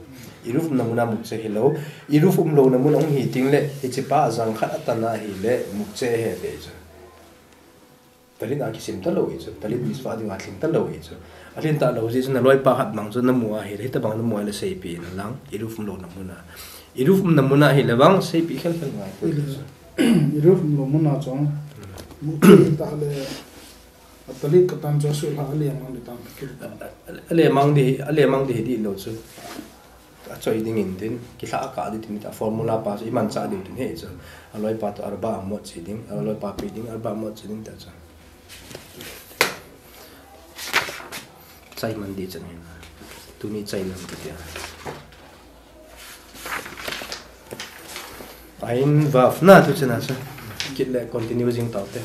Iruf umna muna mukche hilou. Iruf umlouna muna hung hi teng le, hiche pa ajang khat atan a hile, mukche he ti chu. Talit a kisim talou hi chu, talit mitzvah dinga lhing talou hi chu. Alhin talou jeh chu naloipa khat bang chu namu ahile, hitabang namu ahile seipeh in lang, iruf umlouna muna. Iruf umna muna hile vang, seipeh khel khel ngai poi hi chu. Iruf umlou muna chu. Mukche hita le, atalit katan chu asuh lha ale mang di tan. Ale mang di, ale mang di hi di lou chu. Achoi ding in tin, kilha a kah di tin, a formula pa chu, iman cha di tin he chu. Aloipa tu arba amot chi ding, aloipa pi ding, arba amot chi ding ta chu. Chai man di chan hin. Tuni chai lam tu tia. Ain vav na tu chana chu. Kit le continue jing tau te.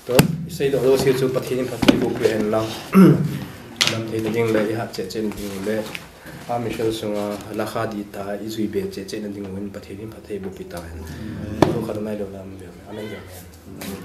To, isei doh doh si chu Pathen in phatthei boh peh hen lang. Damtheina ding le, ihat cheh cheh na ding le, a Michelle sunga, halakha di ta, ijui be cheh cheh na ding uvin Pathen in phatthei boh peh ta hen. Ko khat nai lo lam be, amen be, amen.